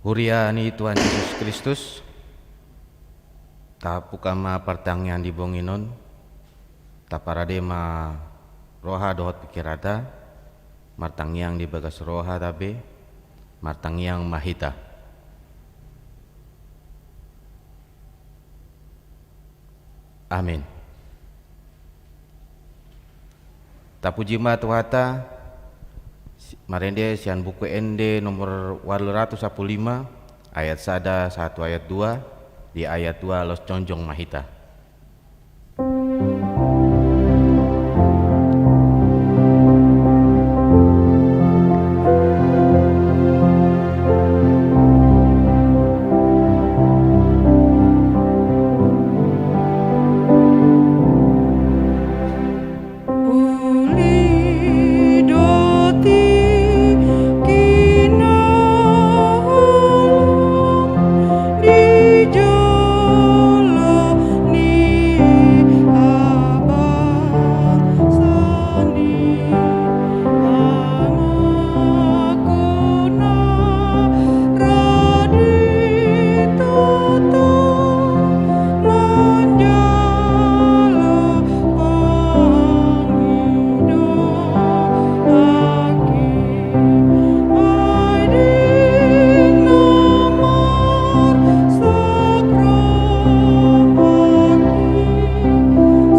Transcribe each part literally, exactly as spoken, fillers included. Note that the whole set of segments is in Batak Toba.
Huria ni Tuhan Jesus Kristus, tabuka ma partangiangan di bongi on, taparade ma roha dohot pingkiranta, martangiang di bagas rohanta be, martangiang ma hita. Amin. Tapuji ma Tuhanta, si-, marende sian Buku Ende nomor ualu ratus sampulu lima, ayat sada sahat tu ayat dua, di ayat dua laos jongjong ma hita. Uli do tingkina di jolo ni habangsa ni anakku na ra di toto manjalo pangidoanki. Ai dingin na marsak rohangki,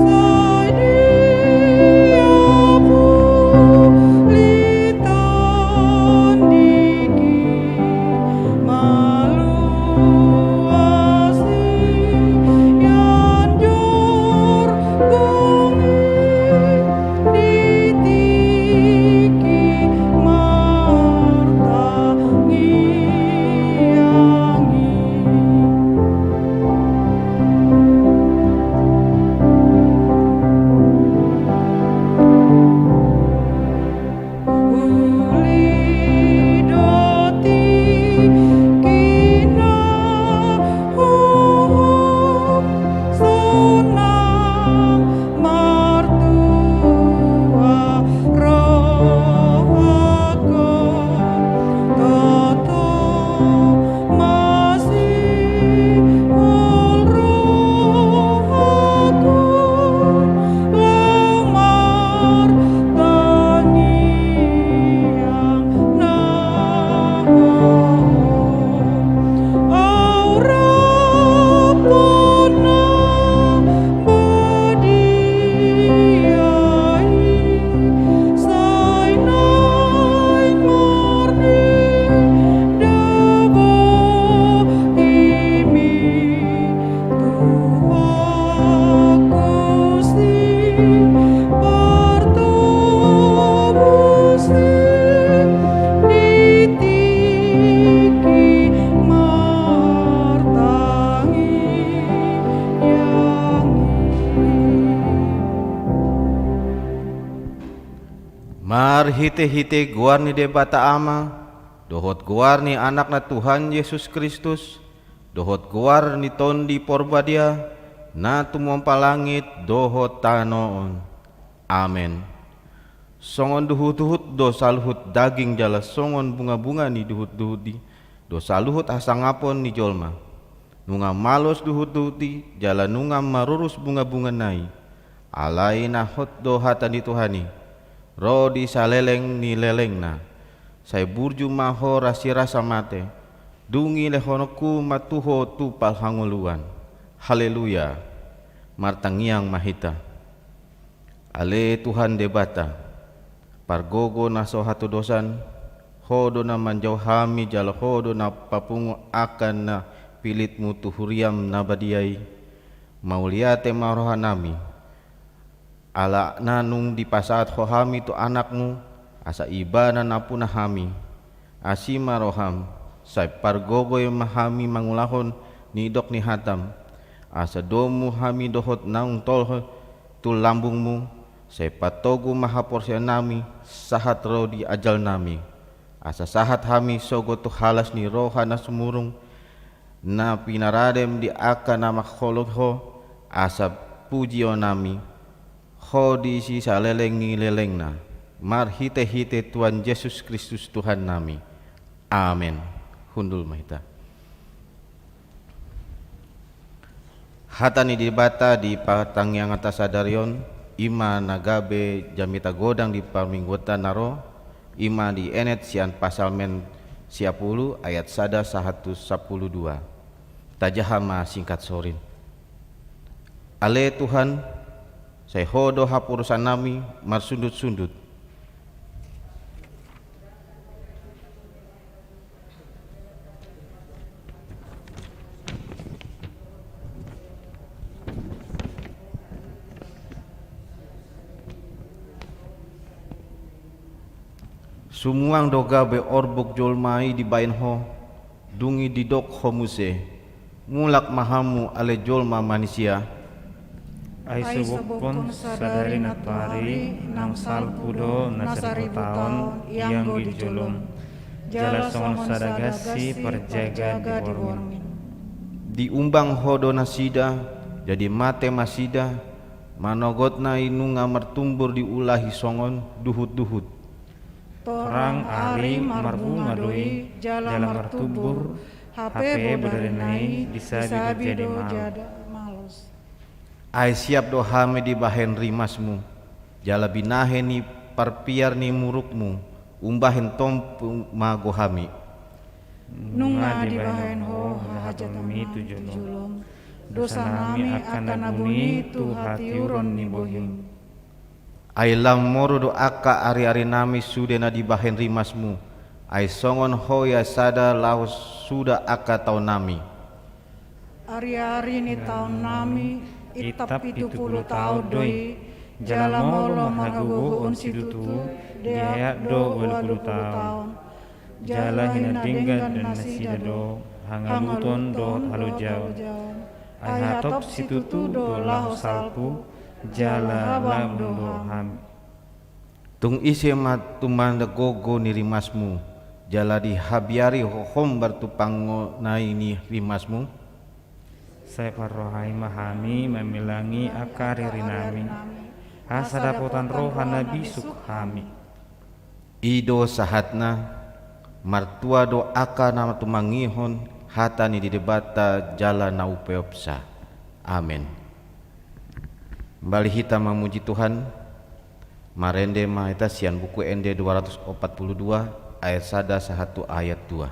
sai dia puli tondingki. Maluasi anjor bongi di tingki martangiang i. Uli do tingkina huhut sonang martua rohangku, toto masihol rohangku laho martangiang na hohom. Au rap na badia i, sai naeng marninda bohimi. Tuhangku sipatobusi di tingki martangiang i. Marhitehite goar ni Debata Ama, dohot goar ni Anakna Tuhan Jesus Kristus, dohot goar ni Tondi Porbadia, na tumompa langit dohot tano on. Amen. Songon duhutduhut do saluhut daging jala songon bungabunga ni duhutduhut i do saluhut hasangapon ni jolma. Nunga malos duhutduhut i jala nunga marurus bungabunga nai. Alai na hot do hata ni Tuhan i, ro di saleleng ni lelengna. Sai burju ma ho rasirasa mate, dung ilehononku ma tu ho tu parhangoluan. Haleluya. Martangiang ma hita. Ale Tuhan Debata, pargogo na so hatudosan, ho do na manjou hami jala ho do na papungu angka na pilitmu tu huriam na badia i. Mauliate ma rohanami, ala na nunga dipasahat ho hami tu Anakmu, asa Ibana nampuna hami. Asi ma roham, sai pargogoi ma hami mangulahon nidok ni hatam, asa domu hami dohot naung tolhas tu lambungmu, sai patogu ma haporseaonnami sahat ro di ajalnami, asa sahat hami sogot tu halas ni roha na sumurung, na pinaradem di angka na mangholoi ho, asa pujionami ho di sisaleleng ni lelengna, marhitehite Tuhan Jesus Kristus Tuhannami. Amen. Hundul ma hita. Hata ni Debata di partangianganta sadari on, i ma na gabe jamita godang di parmingguonta na ro, i ma dienet sian Psalmen sia pulu ayat sada sahat tu sampulu dua. Tajaha ma singkat sorin. Ale Tuhan, sai Ho do haporusannami marsundut-sundut. Sumuang do gabe orbuk jolma i dibahen Ho, dung i didok Ho muse: Mulak ma hamu ale jolma manisia. Ai sobokhon sadari nantoari nang salpu do na saribu taon ianggo di jolom, jala songon sada gasi parjaga di borngin. Diumbang Ho do nasida, jadi mate ma nasida, manogotna i nunga martumbur diulahi songon duhut-duhut. Torang ari marbunga do i jala martumbur, hape bodarina i disabi do jadi malos. Ai siap do hami dibahen rimasmu, jala binahen ni parpiar ni murukmu, umbahen tompu ma goarmi. Nunga dibahen Ho hahajatonmi tu jolom, dosanami angka na buni tu hatiuron ni bohim. Ai lam moru do angka ari-arinami sude na dibahen rimasmu, ai songon hoya sada laho suda angka taonnami. Ari-ari ni taonnami itap pitu pulu taon do i, jala molo marhagogoon situtu, diayak do ualu pulu taon. Jala hinadenggan nasida do hangaluton dohot halojaon. Ai hatop situtu do laho salpu, jala habang do hami. Tung ise ma tumanda gogo ni rimasmu, jala dihabiari ho hombar tu pangonai ni rimasmu? Sai parrohai ma hami mamilangi angka ari-arinami, asa dapotan roha na bisuk hami. I do sahatna, martua do angka na tumangihon hata ni Debata jala na umpeopsa. Amen. Kembali hita mamuji Tuhan, marende ma hita sian Buku Ende dua ratus opat pulu dua ayat sada sahat tu ayat dua.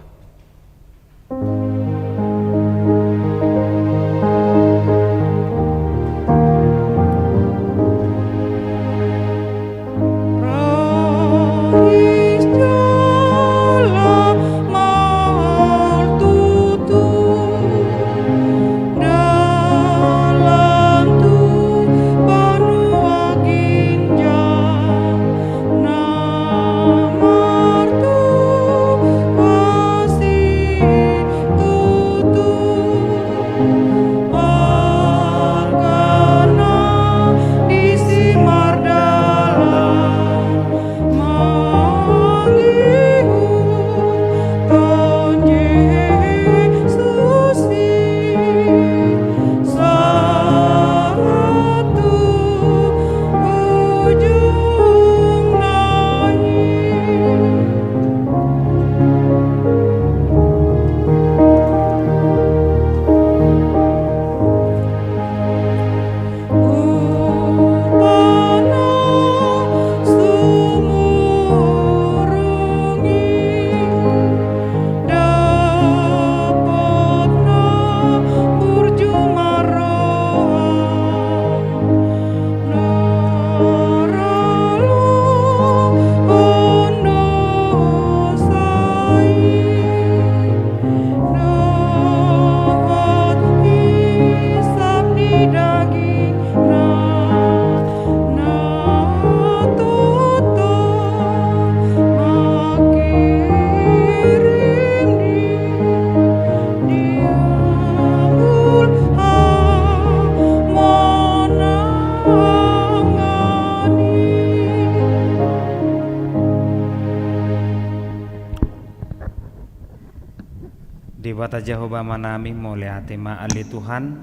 Debata Jahowa Amanami, mauliate ma ale Tuhan,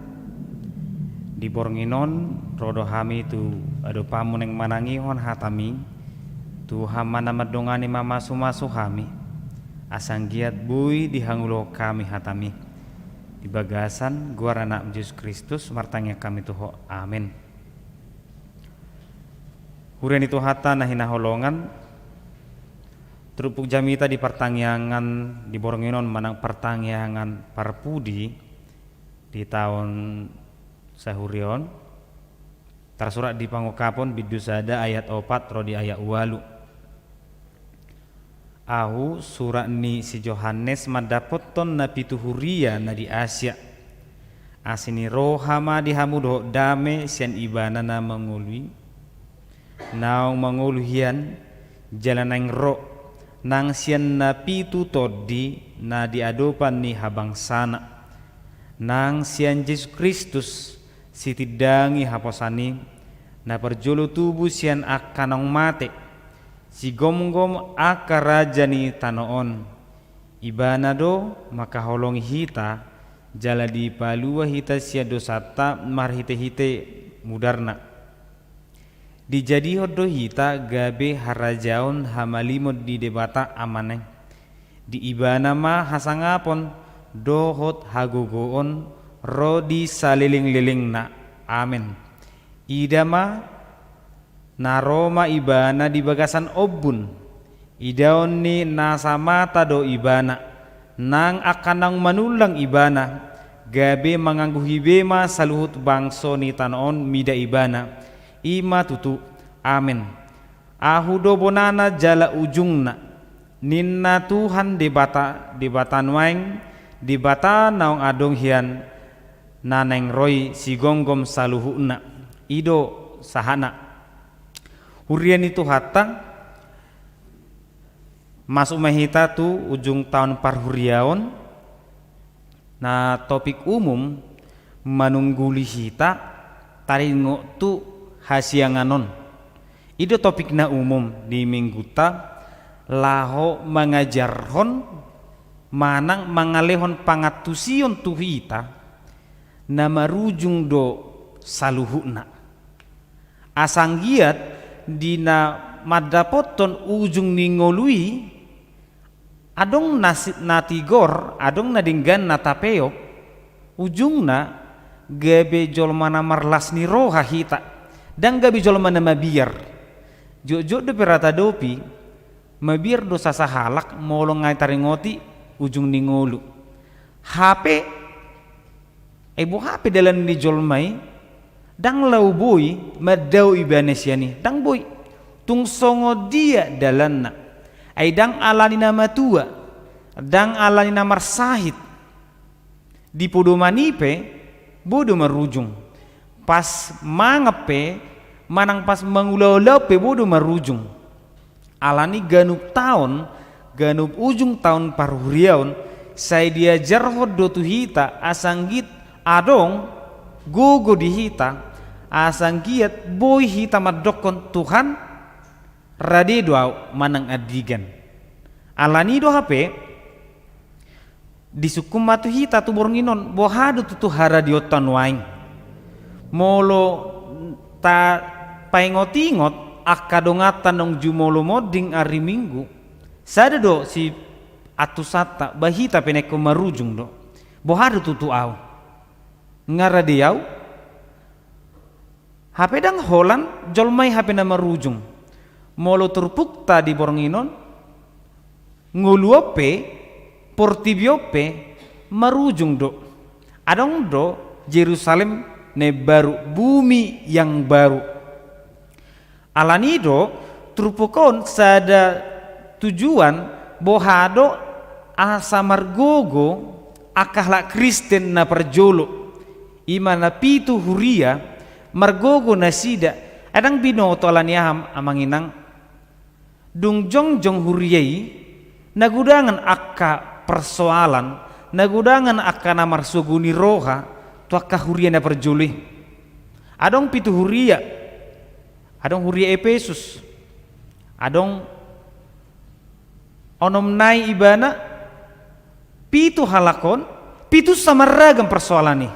di borngin on ro do hami tu adopanmu naeng manangihon hatami, tu hami na mandongani mamasumasu hami. Asa anggiat boi dihangoluhon hami hataMi. Di bagasan goar Anak Jesus Kristus martangiang hami tu Ho. Amen. Huria ni Tuhanta na hinaholongan, turpuk jamita di partangiangan di borngin on manang partangiangan parpudi di taon sahuria on, tarsurat di Pangungkapon bindu sada ayat opat ro di ayat ualu. Ahu surat ni si Johannes mandapothon na pitu huria na di Asia. Asi ni roha ma di hamu dohot dame sian Ibana na mangolu i, naung mangolu hian jala naeng ro, nang sian na pitu tondi na di adopan ni habangsana, nang sian Jesus Kristus, sitindangi haposan i, na parjolo tubu sian angka naung mate, sigomgom angka raja ni tano on. Ibana do mangkaholongi hita, jala dipalua hita sian dosanta marhitehite mudarna. Dijadihon do hita gabe harajaon hamalimon di Debata Amana i. Di Ibana ma hasangapon dohot hagogoon ro di salelenglelengna. Amen. Ida ma, na ro ma Ibana di bagasan ombun. Idaon ni nasa mata do Ibana, nang angka naung manullang Ibana, gabe mangangguhi be ma saluhut bangso ni tano on mida Ibana. I ma tutu. Amen. Ahu do bonana jala ujungna, ninna Tuhan Debata, Debata nuaeng, Debata naung adong hian, na naeng ro i sigomgom saluhutna. I do sahatna. Huria ni Tuhanta, masuk ma hita tu ujung taon parhuriaon, na topik umum manungguli hita taringot tu hasiangan on. I do topik na umum di minggunta, laho mangajarhon manang mangalehon pangantusion tu hita na marujung do saluhutna. Asa anggiat di na mandapothon ujung ni ngolu i, adong na si-, na tigor, adong na denggan na tapeop, ujungna gabe jolma na marlas ni roha hita, ndang gabe jolma na mabiar. Jotjot dope ra tadopi, mabiar do sasahalak molo nga taringoti ujung ni ngolu. Hape, ai boha pe dalan ni jolma i, ndang laho boi mandao ibana sian i, ndang boi. Tung songon dia dalanna? Ai ndang ala ni na matua, ndang ala ni na marsahit. Di podoman i pe, boi do marujung. Pas mangan pe, manang pas mangulaulaon pe, boi do marujung. Alani ganup taon, ganup ujung taon parhuriaon, sai diajarhon do tu hita asa anggiat adong gogo di hita, asa anggiat boi hita mandokkon, Tuhan, rade do ahu manang andigan. Alani do hape, disungkun ma tu hita tu borngin on, boha do tutu haradeonta nuaeng. Molo tapaingotingot angka donganta naung jumolo monding ari Minggu, sada do siantusanta, ba hita pe na ingkon marujung do. Boha do tutu ahu? Nga rade ahu? Hape ndang holan jolma i hape na marujung. Molo turpukta di borngin on, ngolu on pe, portibi on pe, marujung do. Adong do Jerusalem na imbaru, bumi yang baru. Alani do, turpuk on sada tujuan, boha do asa margogo angka halak Kristen na parjolo. I ma na pitu huria, margogo nasida, ai ndang binoto alani aha, amang inang. Dung jongjong huria i, na godangan angka persoalan, na godangan angka na marsogo ni roha, tu angka huria na parjolo i. Adong pitu huria, adong huria Epesus, adong onom nai ibana, pitu halak on, pitunsa marragam persoalan i.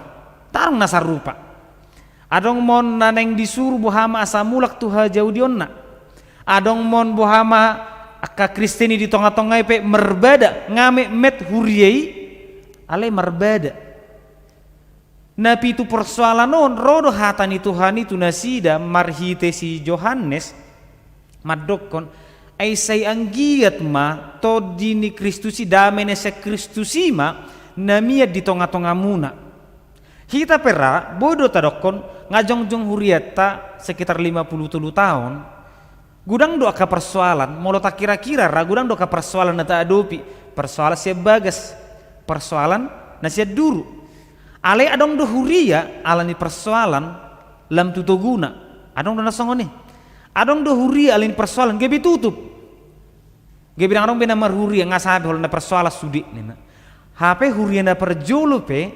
Ndang adong na sarupa. Adong mon na naeng disuru boha ma asa mulak tu hajahudionna. Adong mon boha ma Angka Kristen i di tonga-tonga i pe marbada, nga metmet huria i, alai marbada. Na pitu persoalan on, ro do hata ni Tuhan i tu nasida marhite si Johannes, mandokkon, ai sai anggiat ma Tondi ni Kristus i, dame na sian Kristus i ma na mian di tonga-tongamuna. Hita pe ra, boi do tadokkon, nga jongjong hurianta sekitar lima puluh tolu taon, godang do angka persoalan, molo takira-kira ra, godang do angka persoalan na taadopi, persoalan sian bagas, persoalan na sian duru. Alai adong do huria ala ni persoalan lam tu toguna, adong do na songon i. Adong do huria ala ni persoalan gabe tutup. Gabe ndang adong be na marhuria, nga sahat be holan na persoalan sude ninna. Hape huria na parjolo pe,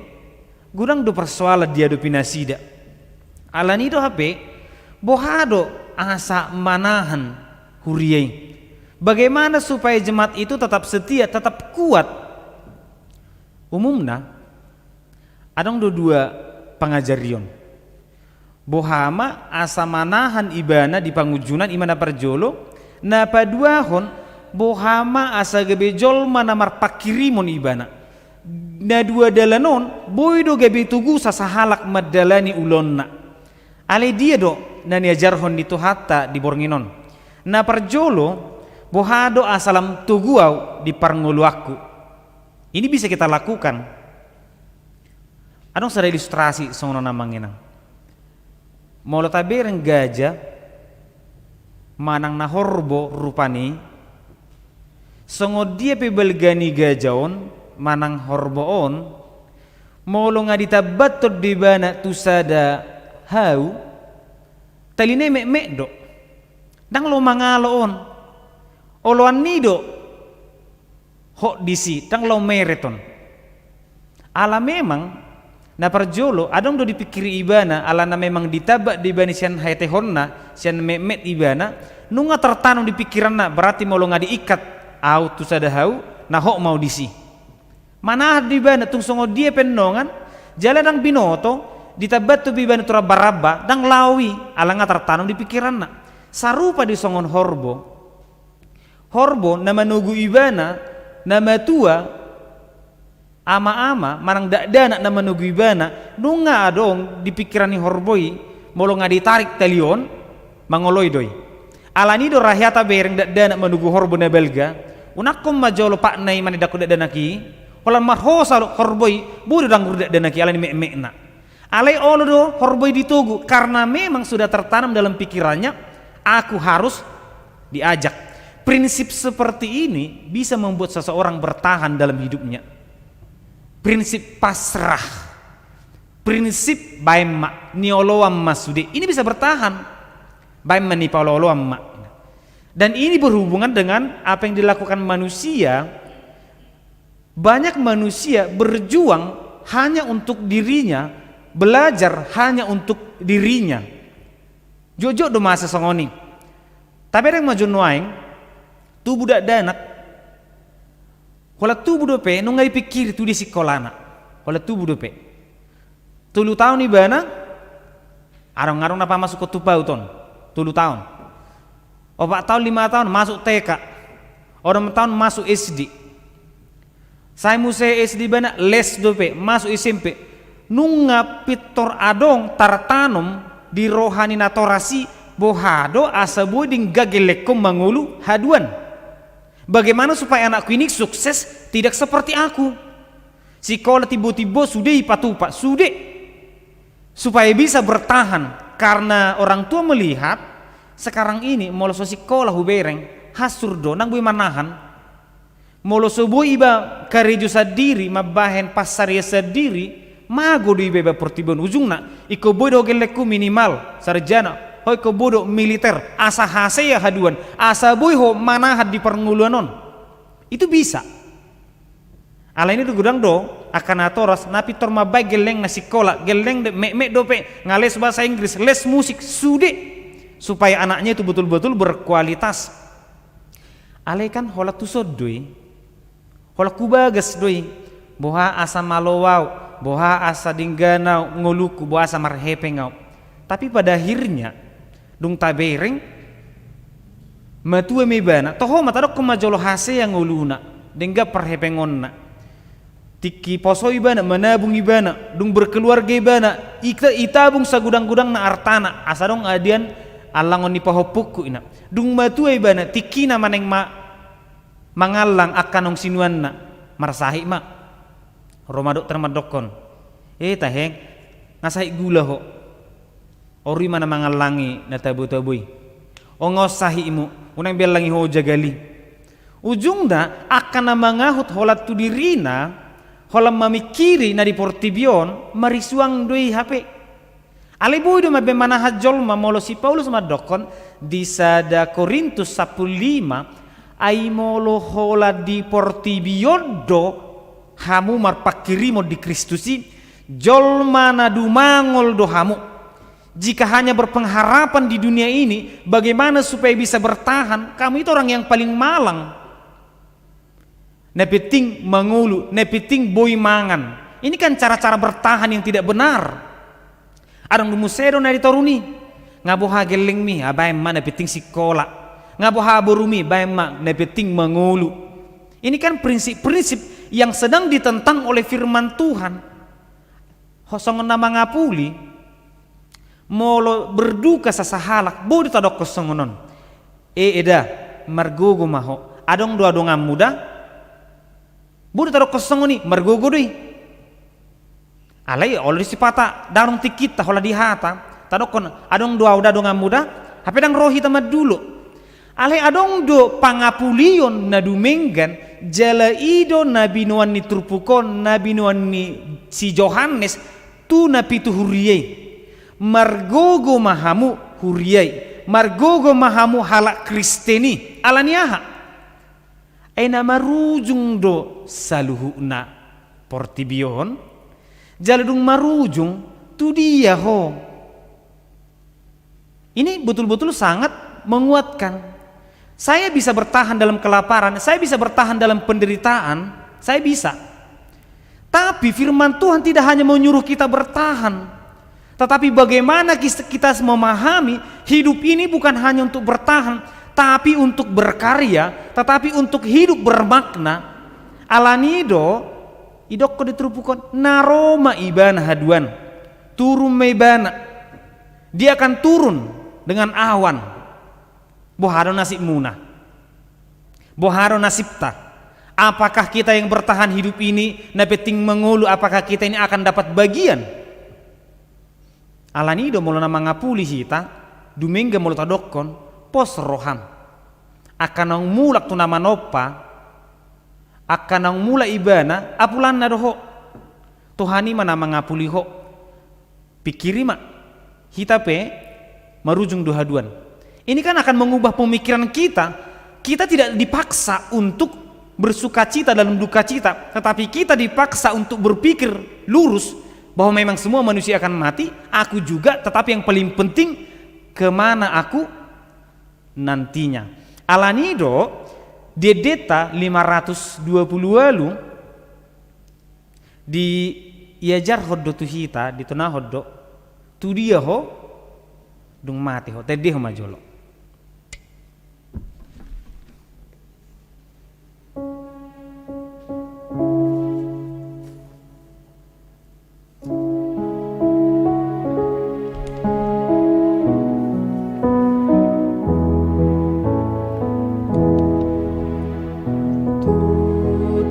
godang do persoalan diadopi nasida. Ala ni do hape, boha do asa manahan huria i? Bagaimana supaya jemaat itu tetap setia, tetap kuat? Umumna, adong do dua pangajarion. Boha ma asa manahan ibana di pangunjunan, i ma na parjolo, na paduahon, boha ma asa gabe jolma na marpanghirimon ibana. Na dua dalan on, boi do gabe togu sasahalak mandalani ulaonna. Alai dia do na niajarhon ni Tuhanta di borngin on? Na parjolo, boha do asa lam togu ahu di parngoluanku? Ini bisa kita lakukan. Adong sada ilustrasi songon on, amang inang. Molo tabereng gaja manang na horbo rupani, songon dia pe balga ni gaja on manang horbo on, molo nga ditambathon do ibana tu sada hau, talina i metmet do. Ndang loas mangalo on. Oloan ni i do hot disi, ndang loas meret on. Ala memang na parjolo, adong do dipingkiri ibana, alana memang ditamba do ibana sian haetehonna, sian metmet ibana, nunga tartanom di pingkiranna, berarti molo nga diikat ahu tu sada hau, na hot ma ahu disi. Manahan do ibana, tung songon dia pe annon, jala ndang binoto, ditambathon pe ibana tu ramba-ramba, ndang lao i, ala nga tartanom di pingkiranna. Sarupa do songon horbo. Horbo na manogu ibana, na matua, ama-ama, manang dakdanak na manogu ibana, nunga adong di pingkiran ni horbo i, molo nga ditarik tali on, mangoloi do i. Ala ni do ra hea tabereng dakdanak manogu horbo na balga, unangkon ma jolo patna i manidakkon dakdanak i, holan marhosa do horbo i, boi do danggur dakdanak i, ala ni metmetna. Alai olo do horbo i ditogu, karena memang sudah tertanam dalam pikirannya, aku harus diajak. Prinsip seperti ini bisa membuat seseorang bertahan dalam hidupnya. Prinsip pasrah, prinsip baen ma, nioloan ma sude, ini bisa bertahan. Baen ma, nipaolo-oloan ma. Dan ini berhubungan dengan apa yang dilakukan manusia. Banyak manusia berjuang hanya untuk dirinya, belajar hanya untuk dirinya. Jotjot do masa songon i. Tabereng ma jo nuaeng, tubu dakdanak. Holan tubu dope, nunga dipingkiri tu dia sikolana. Holan tubu dope. Tolu taon ibana, adong-adong na pamasuk tu PAUD on, tolu taon. Opat taon, lima taon, masuk T K. Onom taon, masuk S D. Sai muse S D ibana, les dope, masuk S M P. Nunga pintor adong tartanom di roha ni natoras i, boha do asa boi denggan gellengkon mangolu haduan. Bagaimana supaya anakku ini sukses tidak seperti aku? Sikola timbo-timbo sude i patupa, sude. Supaya bisa bertahan, karena orang tua melihat, sekarang ini molo so sikola hubereng, hancur do, ndang boi manahan. Molo so boi iba karejo sandiri, mambahen pansarian sandiri, mago do iba, iba portibi on, ujungna ingkon boi do ho gellengku minimal sarjana, ho ingkon boi do militer, asa hasea haduan, asa boi ho manahan di parngoluan on. Itu bisa. Alani do godang do angka natoras na pintor mambahen gellengna sikola, gelleng do, metmet dope, nga les bahasa Inggris, les musik, sude, supaya anaknya itu betul-betul berkualitas. Alai kan holan tuson do i, holan hu bagas do i, boha asa malo ahu, boha asa denggan ahu ngolungku, boha asa marhepeng ahu. Tapi pada akhirnya, dung tabereng, Matua ma ibana, toho ma tadokkon ma jolo hasea ngoluna, denggan parhepengonna. Tingki poso ibana, manabung ibana, dung berkeluarga ibana, ita-, itabung sagudang-gudangna artana, asa adong adian allangon ni pahompungku ina. Dung matua ibana, tingkina ma naeng ma-, mangallang angka naung sinuanna, marsahit ma. Ro ma dokter mandokkon, "E taheng, nga sahit gula ho." Ori ma na mangallangi na tabo-tabo i. "O nga on sahitmu, unang be allangi ho jagal i." Ujungna, angka na mangahut holan tu dirina, holan mamingkiri na di portibi on, marisuang do i hape. Alai boi do ma be manahan jolma, molo si Paulus mandokkon di sada Korintus sampulu lima, "Ai molo holan di portibi on do hamu marpangkirimon di Kristus i, jolma na dumangol do hamu. Jika hanya berpengharapan di dunia ini, bagaimana supaya bisa bertahan? Kamu itu orang yang paling malang. Na penting mangolu, na penting boi mangan." Ini kan cara-cara bertahan yang tidak benar. Adong do muse do na di toru i, "Nga boha gellengmi, a baen ma, na penting sikola. Nga boha borumi, baen ma, na penting mangolu." Ini kan prinsip-prinsip yang sedang ditentang oleh firman Tuhan. Ho songon na mangapuli, molo berduka sasahalak, boi do tadokkon songon on, "E eda, margogo ma ho. Adong do adoanganmu da?" Boi do tadokkon songon i, margogo do i. Alai olo do sipata, ndang adong tingkinta holan di hata, tadokkon, "Adong do ahu da adoanganmu da?" Hape ndang ro hita mandulo. Alai adong do pangapulion na dumenggan, jala i do na binoan ni turpuk on, na binoan ni si Johannes tu na pitu huria i. "Margogo ma hamu huria i, margogo ma hamu halak Kristen i." Ala ni aha? Ai na marujung do saluhutna portibi on, jala dung marujung, tu dia ho? Ini betul-betul sangat menguatkan. Saya bisa bertahan dalam kelaparan, saya bisa bertahan dalam penderitaan, saya bisa. Tapi firman Tuhan tidak hanya menyuruh kita bertahan, tetapi bagaimana kis-, kita memahami hidup ini bukan hanya untuk bertahan, tapi untuk berkarya, tetapi untuk hidup bermakna. Ala ni do, idokkon di turpuk on, na ro ma ibana haduan, turun ma ibana. Dia akan turun dengan awan. Boha do nasibmuna? Boha do nasibta? Apakah kita yang bertahan hidup ini, na penting mangolu, apakah kita ini akan dapat bagian? Ala ni do molo na mangapuli hita, dumenggan molo tadokkon, pos roham. Angka naung mulak tu na manompa, angka naung mulak ibana, apulanna do ho. Tuhan i ma na mangapuli ho. Pikiri ma, hita pe marujung do haduan. Ini kan akan mengubah pemikiran kita. Kita tidak dipaksa untuk bersukacita dalam duka cita, tetapi kita dipaksa untuk berpikir lurus bahwa memang semua manusia akan mati, aku juga, tetapi yang paling penting, kemana aku nantinya. Ala ni do, di endenta lima ratus dua puluh ualu, diajarhon do tu hita, ditonahon do, tu dia ho, dung mate ho, tende ho ma jolo.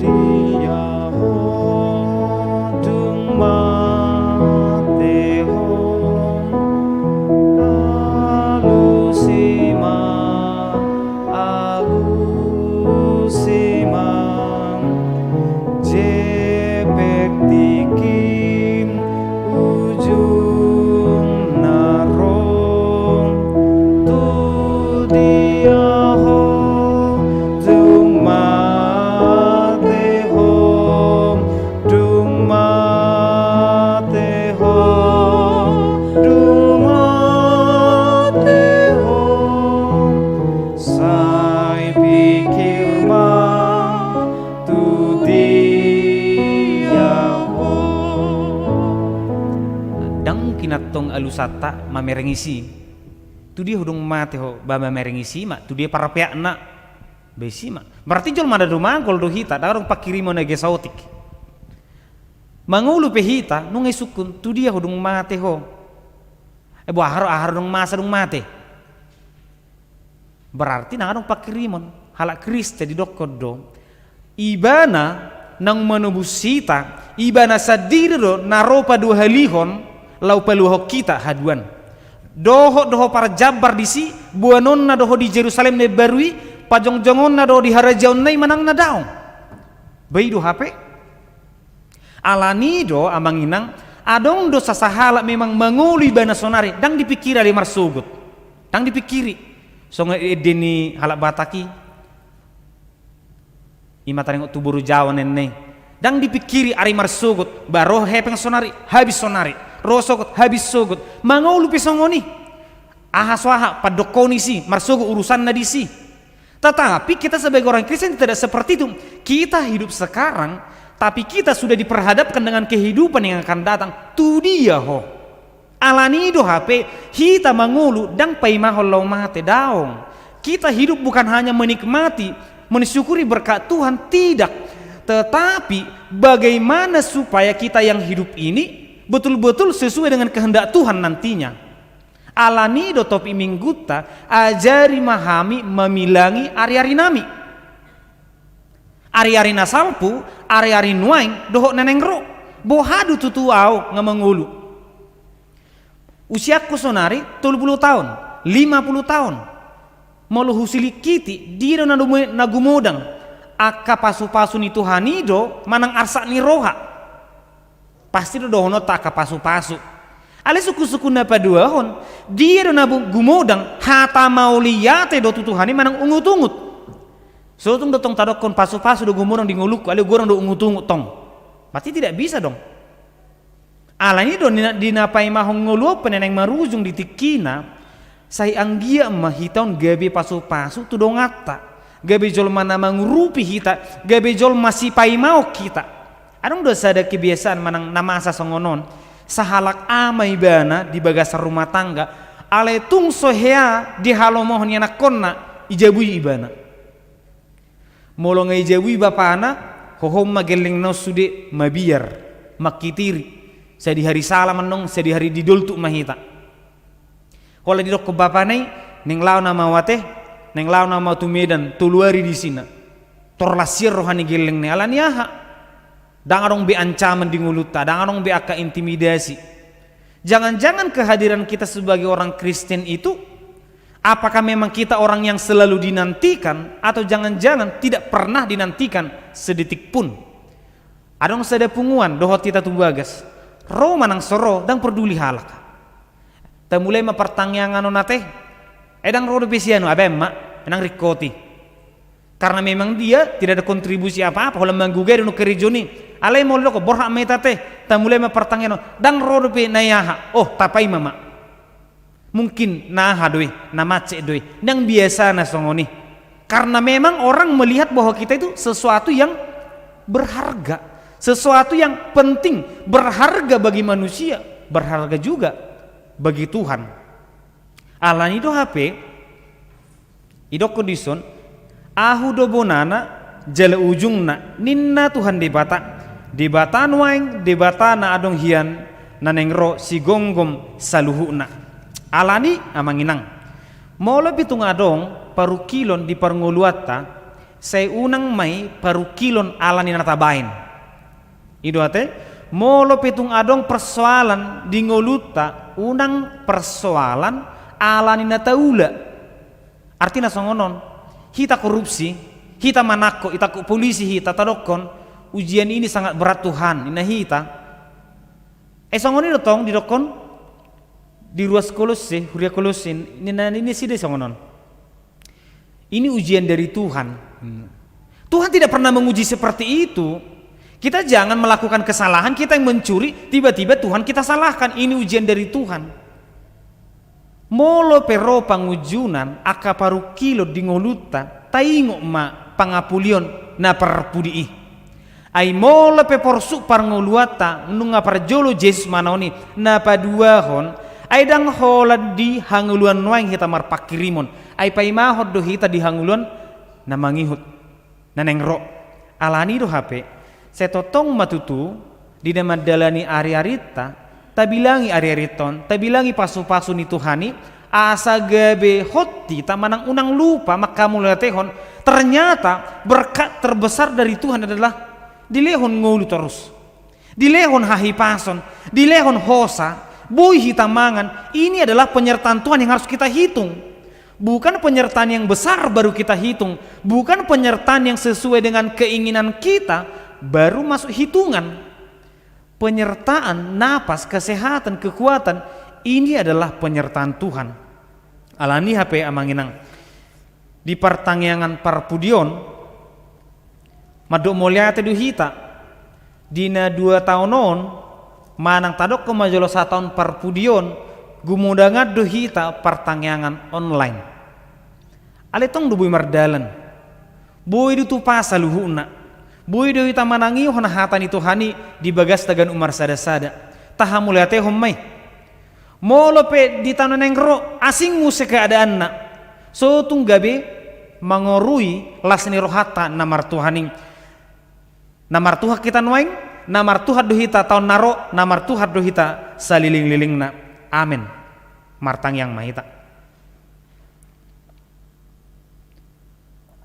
Tu dia ho dung mate ho, alusi ma, alusi ma, jepek tingki ujungna ro. Tu dia ho dung mate ho, dung mate ho, dung mate ho, sai pikir ma tu dia ho. Ndang mungkin antong alusanta mamereng isi. Tu dia ho dung mate ho, ba mamereng isi ma, tu dia parpeakna, ba isi ma. Berarti jolma na dumangkol do hita, ndang adong pangkirimon na gesotik. Mangolu pe hita, nunga isungkun, tu dia ho dung mate ho. Eh, boha ro, aha ro dung masa dung mate. Berarti ndang adong pangkirimon, halak Kristen didokkon do. Ibana naung manobus hita, ibana sandiri do na ro paduahalihon, laho paluahon hita haduan. Dohot do ho parjambar disi, boanonna do ho di Jerusalem na imbaru i, pajongjongonna do ho di harajaonna i manang na daong. Ba i do hape. Alani do amang inang, adong do sasahalak memang mangolu ibana sonari, ndang dipingkiri ale marsogot. Ndang dipingkiri. Songon ende ni halak Batak i. I ma taringot tu boru Jawa ninna i. Ndang dipingkiri ari marsogot, ba ro hepeng sonari, habis sonari. Ro sogot, habis sogot. Mangolu pe songon i. Aha so aha, pandokkon ni si, marsogot urusanna disi. Tetapi kita sebagai orang Kristen tidak seperti itu. Kita hidup sekarang, tapi kita sudah diperhadapkan dengan kehidupan yang akan datang. Tu dia ho. Alani do hape, hita mangolu ndang paimahon laho mate, daong. Kita hidup bukan hanya menikmati, mensyukuri berkat Tuhan, tidak. Tetapi bagaimana supaya kita yang hidup ini betul-betul sesuai dengan kehendak Tuhan nantinya. Alani do topik minggunta, ajari ma hami mamilangi ari-arinami. Ari-ari na salpu, ari-ari nuaeng, dohot na naeng ro. Boha do tutu ahu nga mangolu. Usiangku sonari tolu pulu taon, lima pulu taon. Molo husilingkiti, dia do na dume-, na gumodang. Angka pasu-pasu ni Tuhan i do manang arsak ni roha. Pasti do dohononta angka pasu-pasu. Alai sungkun-sungkun na paduahon, dia do na bu-, gumodang, hata mauliate do tu Tuhan i manang ungut-ungut. So tung do tong tadokkon pasu-pasu do gumodang di ngolungku, alai godang do ungut-ungut tong. Berarti tidak bisa dong. Alani do di na, di na paimahon ngolu on pe na naeng marujung di tingkina, sai anggiat ma hita on gabe pasu-pasu tu donganta, gabe jolma na mangurupi hita, gabe jolma sipaimaon hita. Adong do sada kebiasaan manang na masa songon on, sahalak ama ibana di bagasan rumah tangga, alai tung so hea dihalomohon ianakkonna, ijabui ibana. Molo nga ijabui bapana, hohom ma gellengna on sude mabiar, mangkitiri, sadihari salam annon, sadihari didoltuk ma hita. Holan didokkon bapana i, naeng laho nama au ate, naeng laho nama au tu Medan, tolu ari disi na. Tor las sian roha ni gellengna i, alani aha? Ndang adong be ancaman di ngolunta, ndang adong be angka intimidasi. Jangan-jangan kehadiran kita sebagai orang Kristen itu, apakah memang kita orang yang selalu dinantikan, atau jangan-jangan tidak pernah dinantikan sedetik pun? Adong sada punguan dohot hita tu bagas. Ro manang so ro, ndang porduli halak. Tamulai ma partangiangan on ate. Eh, ndang ro dope si anu, abe ma, ndang ringkoti. Karena memang dia tidak ada kontribusi apa-apa, holan manggugai do nang karejona i. Alai molo didokkon borhat ma hita ate, tamulai ma partangiangan on, ndang ro dope na i aha, oh, tapaima ma. Mungkin na aha do i, na macet do i, ndang biasana songon i. Karena memang orang melihat bahwa kita itu sesuatu yang berharga, sesuatu yang penting, berharga bagi manusia, berharga juga bagi Tuhan. Alani do hape, idokkon dison, ahu do bonana, jala ujungna, ninna Tuhan Debata, Debata nuaeng, Debata na adong hian, na naeng ro sigomgom saluhutna. Alani, amang inang, molo pe tung adong parungkilon di parngoluanta, sai unang ma i parungkilon alani na tabaen. I do ate, molo pe tung adong persoalan di ngolunta, unang persoalan alani na taula. Artina songon on, hita korupsi, hita manangkok, ditangkok polisi hita, tadokkon, ujian ini sangat berat Tuhan, ninna hita. Eh, songon i do tong didokkon di ruas Kolosse, huria Kolosse, ninna, ninna nasida songon on. Ini ujian dari Tuhan. Hmm. Tuhan tidak pernah menguji seperti itu. Kita jangan melakukan kesalahan, kita yang mencuri, tiba-tiba Tuhan kita salahkan. Ini ujian dari Tuhan. Molo pe ro pangunjunan, angka parungkilon di ngolunta, taingot ma pangapulion na parpudi i. Ai molo pe porsuk parngoluanta, nunga parjolo Jesus manaon i, na paduahon, Ai ndang holan di hangoluan nuaeng hita marpangkirimon, ai paimahon do hita di hangoluan na mangihut, na naeng ro. Alani do hape, sai tongtong ma tutu, di na mandalani ariarinta, tabilangi ariarinta on, tabilangi pasupasu ni Tuhan i, asa gabe hot hita manang unang lupa manghamauliatehon. Ternyata berkat terbesar dari Tuhan adalah dilehon ngolu torus. Dilehon hahipason, dilehon hosa, boi hita mangan. Ini adalah penyertaan Tuhan yang harus kita hitung. Bukan penyertaan yang besar baru kita hitung, bukan penyertaan yang sesuai dengan keinginan kita baru masuk hitungan. Penyertaan napas, kesehatan, kekuatan, ini adalah penyertaan Tuhan. Alani hape amang inang, di partangiangan parpudi on, mandok mauliate do hita. Di na dua taon on, manang tadokkon ma jolo sataon parpudi on, gumodang do hita partangiangan online. Alai tong do boi mardalan. Boi do tupa saluhutna. Boi do hita manangihon hata ni Tuhan i di bagasta ganup marsadasada. Tahamauliatehon ma i. Molo pe di taon na naeng ro asing muse keadaanna, so tung gabe mangorui las ni rohanta na martuhan i. Na martuhan hita nuaeng, na martuhan do hita taon na ro, na martuhan do hita salelenglelengna. Amen. Martangiang ma hita.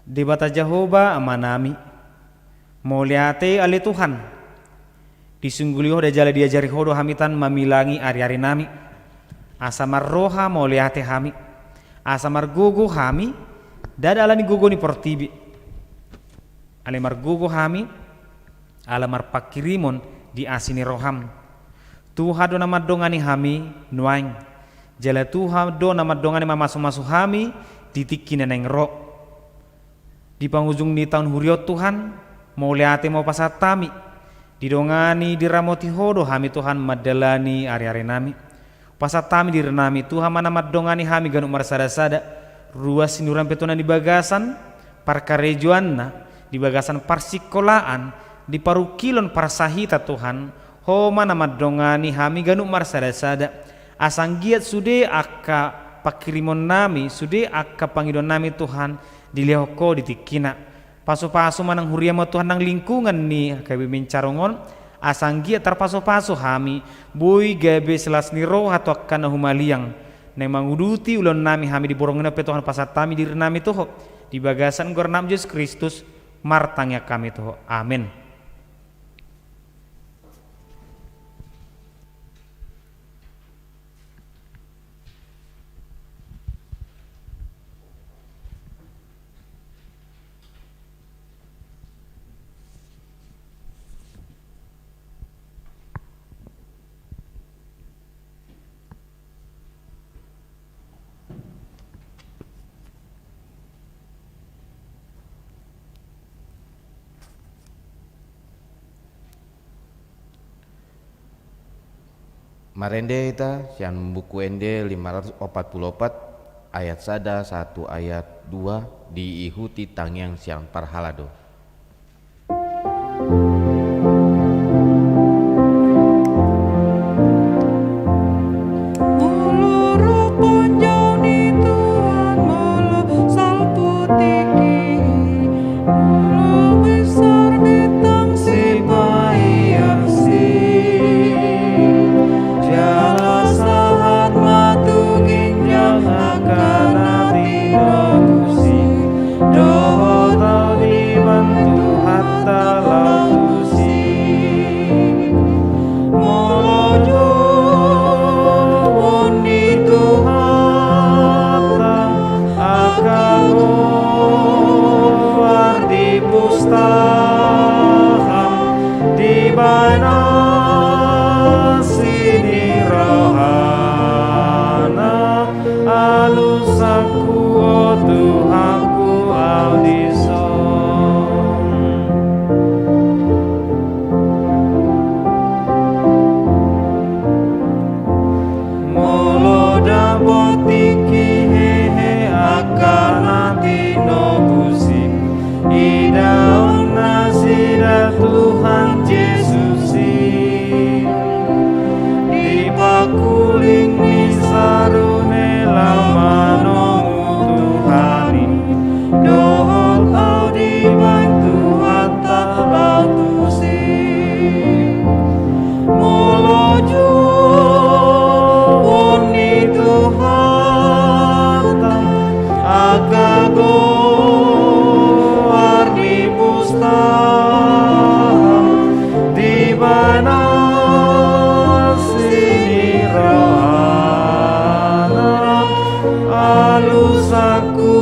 Debata Jahowa Amanami, mauliate ale Tuhan, disungguli Ho do jala diajari Ho do hami tan mamilangi ariarinami, asa marroha mauliate hami, asa margogo hami, ndada ala ni gogo ni portibi, alai margogo hami, ala marpangkirimon di asi ni roham. Tuhan do na mandongani hami nuaeng, jala Tuhan do na mandongani mamasumasu hami di tingki na naeng ro. Di pangujung ni taon huria on Tuhan, mauliate ma hupasahat hami, didongani diramoti Ho do hami Tuhan mandalani ariarinami. Pasahat hami dirinami, Tuhan ma na mandongani hami ganup marsadasada, ruas ni roham pe Tuhan di bagasan parkarejoanna, di bagasan parsikolaan, di parungkilon parsahitan Tuhan, Ho ma na mandongani hami ganup marsadasada, asa anggiat sude angka pangkirimonnami, sude angka pangidoannami Tuhan, dilehon Ho di tingkina. Pasupasu ma nang huriam Tuhan nang lingkungan ni H K B Bincarong on, asa anggiat tarpasupasu hami, boi gabe silas ni roha tu angka na humaliang, naeng manguduti ulaonnami hami di borngin on pe Tuhan pasahat hami dirinami tu Ho, di bagasan goarnam Jesus Kristus, martangiang hami tu Ho. Amen. Marende hita sian Buku Ende lima ratus opat pulu opat, ayat sada sahat tu ayat dua, diihuti tangiang sian parhalado. Molo ro panjou ni Tuhan, molo salpu tingki, molo besar bintang sipaihon si, jala sahat ma tu ginjang angka na tinogusi, dohot ahu di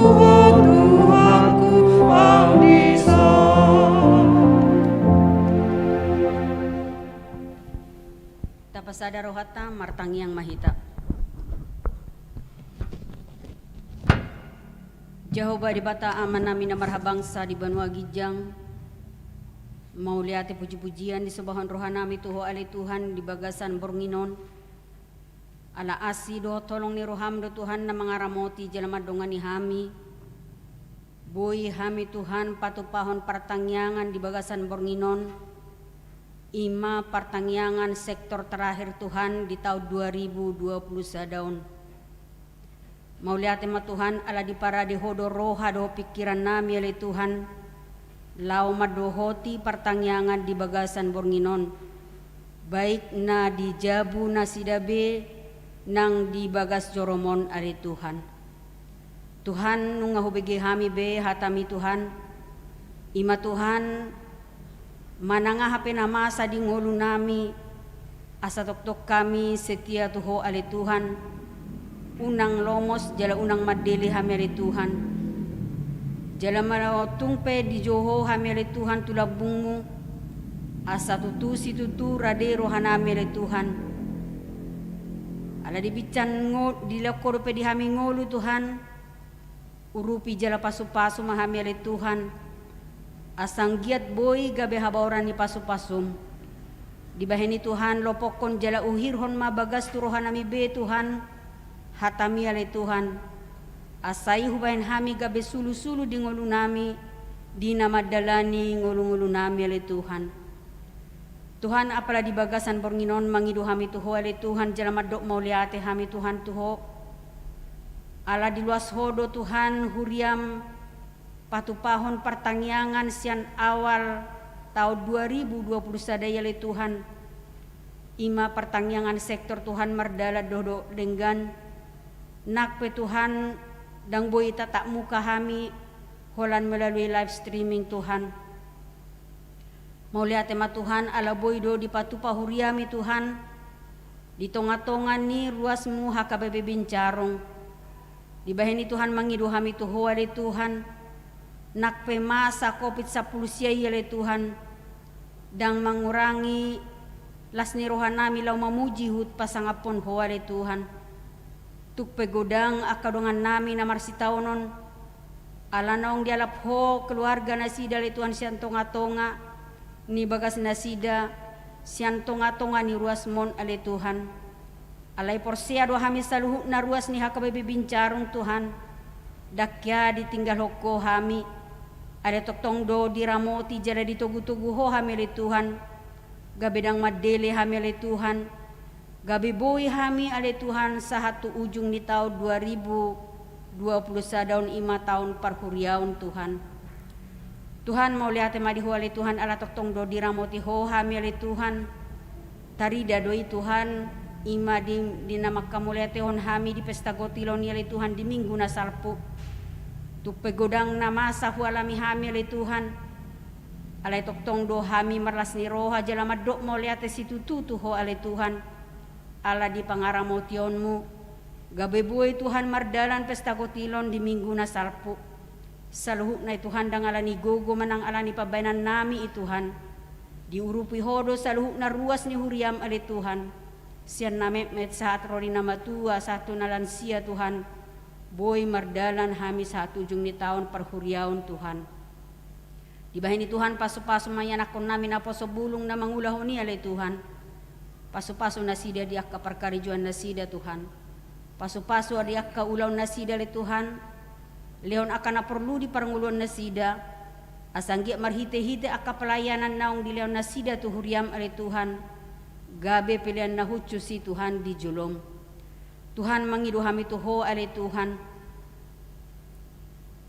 Tuhan, Tuhanku, au dison. Tapasada rohanta, martangiang ma hita. Jahowa Debata Amanami na marhabangsa di banua ginjang, mauliate puji-pujian disobahon rohanami tu Ho ale Tuhan di bagasan borngin on. Ala asi dohot holong ni roham do Tuhan na mangaramoti jala mandongani hami. Boi hami Tuhan patupahon partangiangan di bagasan borngin on, i ma partangiangan sektor terakhir Tuhan di taon dua ribu dua puluh sada on. Mauliate ma Tuhan ala diparade Ho do roha dohot pingkirannami ale Tuhan, laho mandohoti partangiangan di bagasan borngin on, baik na di jabu nasida be nang di bagas jorom on ale Tuhan. Tuhan, nunga hubege hami be hatami Tuhan, i ma Tuhan, manang aha pe na masa di ngolunami, asa tongtong hami setia tu Ho ale Tuhan, unang lomos jala unang mandele hami ale Tuhan. Jala molo tung pe dijou Ho hami ale Tuhan tu lambungmu, asa tutu situtu rade rohanami ale Tuhan. Ala dibincan ngo-, dilehon Ho dope di hami ngolu Tuhan, urupi jala pasupasu ma hami ale Tuhan, asa anggiat boi gabe habaoran ni pasupasum. Dibahen i Tuhan, lopokkon jala uhirhon ma bagas tu rohanami be Tuhan, hatami ale Tuhan, asa i hubahen hami gabe sulusulu di ngolunami, di na mandalani ngolungolunami ale Tuhan. Tuhan, apala di bagasan borngin on mangido hami tu Ho ale Tuhan, jala mandok mauliate hami Tuhan tu Ho. Ala diloas Ho do Tuhan huriam patupahon partangiangan sian awal taon dua ribu dua puluh sada i ale Tuhan. I ma partangiangan sektor Tuhan mardalan dohot denggan. Nang pe Tuhan, ndang boi tatap muka hami, holan melalui live streaming Tuhan. Mauliate ma Tuhan, ala boi do dipatupa huriami Tuhan, di tongatonga ni ruasmu H K B P Bincarong. Dibahen i Tuhan mangido hami tu Ho ale Tuhan, nang pe masa covid sampulu sia i ale Tuhan, ndang mangurangi las ni rohanami laho mamuji huhut pasangaphon Ho ale Tuhan. Tung pe godang angka dongannami na marsitaonon, ala naung dialap Ho keluarga nasida ale Tuhan sian tongatonga ni bagas nasida, sian tongatonga ni ruasmon ale Tuhan. Alai porsea do hami saluhutna ruas ni H K B P Bincarong Tuhan, ndang hea ditinggalhon Ho hami. Alai tongtong do diramoti jala ditogutogu Ho hami ale Tuhan, gabe ndang mandele hami ale Tuhan, gabe boi hami ale Tuhan sahat tu ujung ni taon dua ribu dua puluh sada on, i ma taon parhuriaon Tuhan. Tuhan, mauliate ma di Ho ale Tuhan, ala tongtong do diramoti Ho hami ale Tuhan. Tarida do i Tuhan, i ma di, di na manghamauliatehon hami di pesta gotilon i ale Tuhan di minggu na salpu. Tung pe godang na masa hualami hami ale Tuhan, alai tongtong do hami marlas ni roha jala mandok mauliate situtu tu Ho ale Tuhan, ala di pangaramotionmu, gabe boi Tuhan mardalan pesta gotilon di minggu na salpu. Saluhutna i Tuhan ndang ala ni gogo manang ala ni pambahenannami i Tuhan. Diurupi Ho do saluhutna ruas ni huriam ale Tuhan. Sian na metmet sahat ro di na matua, sahat tu na lansia Tuhan. Boi mardalan hami sahat tu ujung ni taon parhuriaon Tuhan. Dibahen i Tuhan, pasupasu ma ianakkonnami naposo bulung na mangulahon i ale Tuhan. Pasupasu nasida di angka parkarejoan nasida Tuhan. Pasupasu di angka ulaon nasida ale Tuhan. Lehon angka na porlu di parngoluon nasida. Asa anggiat marhitehite angka pelayanan naung dilehon nasida tu huriam ale Tuhan, gabe pelean na hushus i Tuhan di jolom. Tuhan, mangido hami tu Ho ale Tuhan.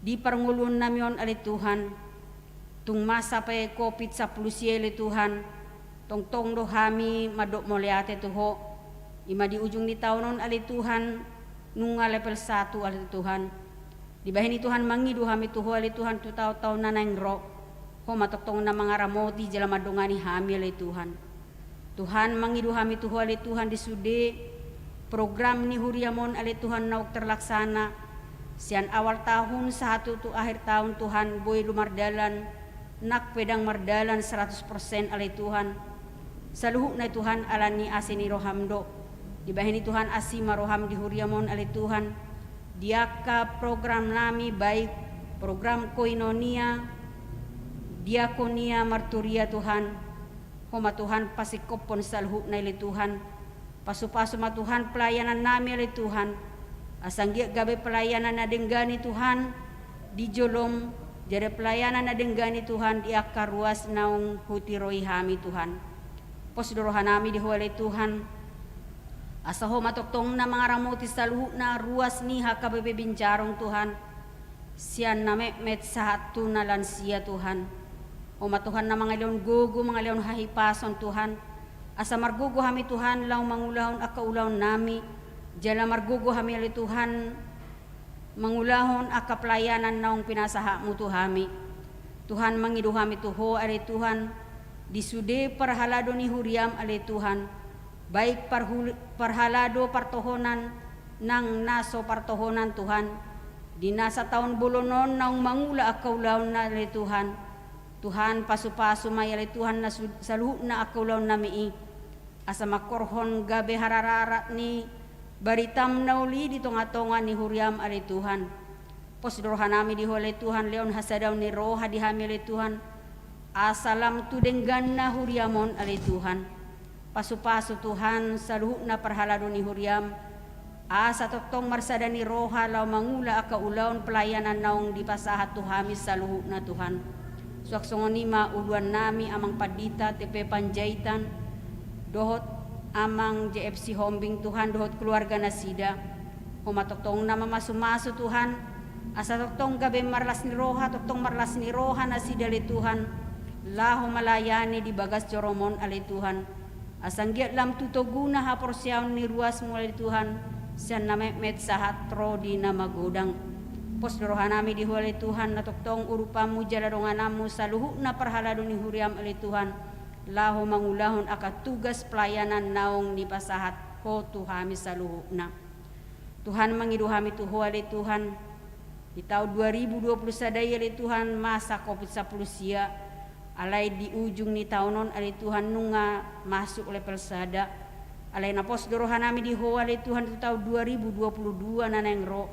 Di parngoluonnami on ale Tuhan, tung masa pe covid sampulu sia i ale Tuhan, tongtong do hami mandok mauliate tu Ho. I ma di ujung ni taon on ale Tuhan, nunga level satu ale Tuhan. Dibahen i Tuhan, mangido hami tu Ho ale Tuhan tu taontaon na naeng ro. Ho ma tongtong na mangaramoti jala mandongani hami ale Tuhan. Tuhan, mangido hami tu Ho ale Tuhan di sude program ni huriam on ale Tuhan naung terlaksana. Sian awal tahun sahat tu akhir tahun Tuhan, boi do mardalan, nang pe ndang mardalan seratus persen ale Tuhan. Saluhutna Tuhan ala ni asi ni roham do. Dibahen i Tuhan asi ma roham di huriam on ale Tuhan. Di angka program nami baik program koinonia, diakonia, marturia Tuhan. Ho ma Tuhan pasingkophon saluhutna ale Tuhan. Pasupasu ma Tuhan pelayanan nami ale Tuhan. Asa anggiat gabe pelayanan na denggan i Tuhan di jolom, jala pelayanan na denggan i Tuhan di angka ruas naung hutiroi hami Tuhan. Pos do roha nami di Ho ale Tuhan. Asa Ho ma tongtong na mangaramoti saluhutna ruas ni H K B P Binjarong Tuhan. Sian na metmet sahat tu na lansia Tuhan. Ho ma Tuhan na mangalehon gogo, mangalehon hahipason Tuhan. Asa margogo hami Tuhan laho mangulahon angka ulaon nami. Jala margogo hami ale Tuhan mangulahon angka pelayanan naung pinasahatmu tu hami. Tuhan mangido hami tu Ho ale Tuhan. Di sude parhalado ni huriam ale Tuhan. Baik parhul-, parhalado partohonan nang na so partohonan Tuhan. Di na sataon bolon on naung mangula angka ulaonna ale Tuhan. Tuhan pasupasu ma i ale Tuhan na su-, saluhutna angka ulaon nami i. Asa mangkorhon gabe harararat ni baritam na uli di tongatonga ni huriam ale Tuhan. Pos do roha nami di Ho ale Tuhan, lehon hasadaon ni roha di hami ale Tuhan. Asa lam tu dengganna huriam on ale Tuhan. Pasupasu Tuhan saluhutna parhalado ni huriam. Asa tongtong marsada ni roha laho mangula angka ulaon pelayanan naung dipasahat tu hami saluhutna Tuhan. Suang songon i ma uluan nami Amang Pandita T P Panjaitan. Dohot Amang J F Sihombing Tuhan dohot keluarga nasida. Ho ma tongtong na mamasumasu Tuhan. Asa tongtong gabe marlas ni roha, tongtong marlas ni roha nasida ale Tuhan. Laho malayani di bagas jorom on ale Tuhan. Asa anggiat lam tu toguna haporseaon ni ruasmu ale Tuhan. Sian na metmet sahat ro di na magodang. Pos do roha nami di Ho ale Tuhan na tongtong urupanmu jala dongananmu saluhutna parhalado ni huriam ale Tuhan. Laho mangulahon angka tugas pelayanan naung dipasahat Ho tu hami saluhutna. Tuhan mangido hami tu Ho ale Tuhan. Di taon dua ribu dua puluh sada i ale Tuhan masa covid sampulu sia. Alai di ujung ni taon on ale Tuhan nunga masuk level sada. Alai na pos do roha nami di Ho ale Tuhan tu taon dua ribu dua puluh dua na naeng ro.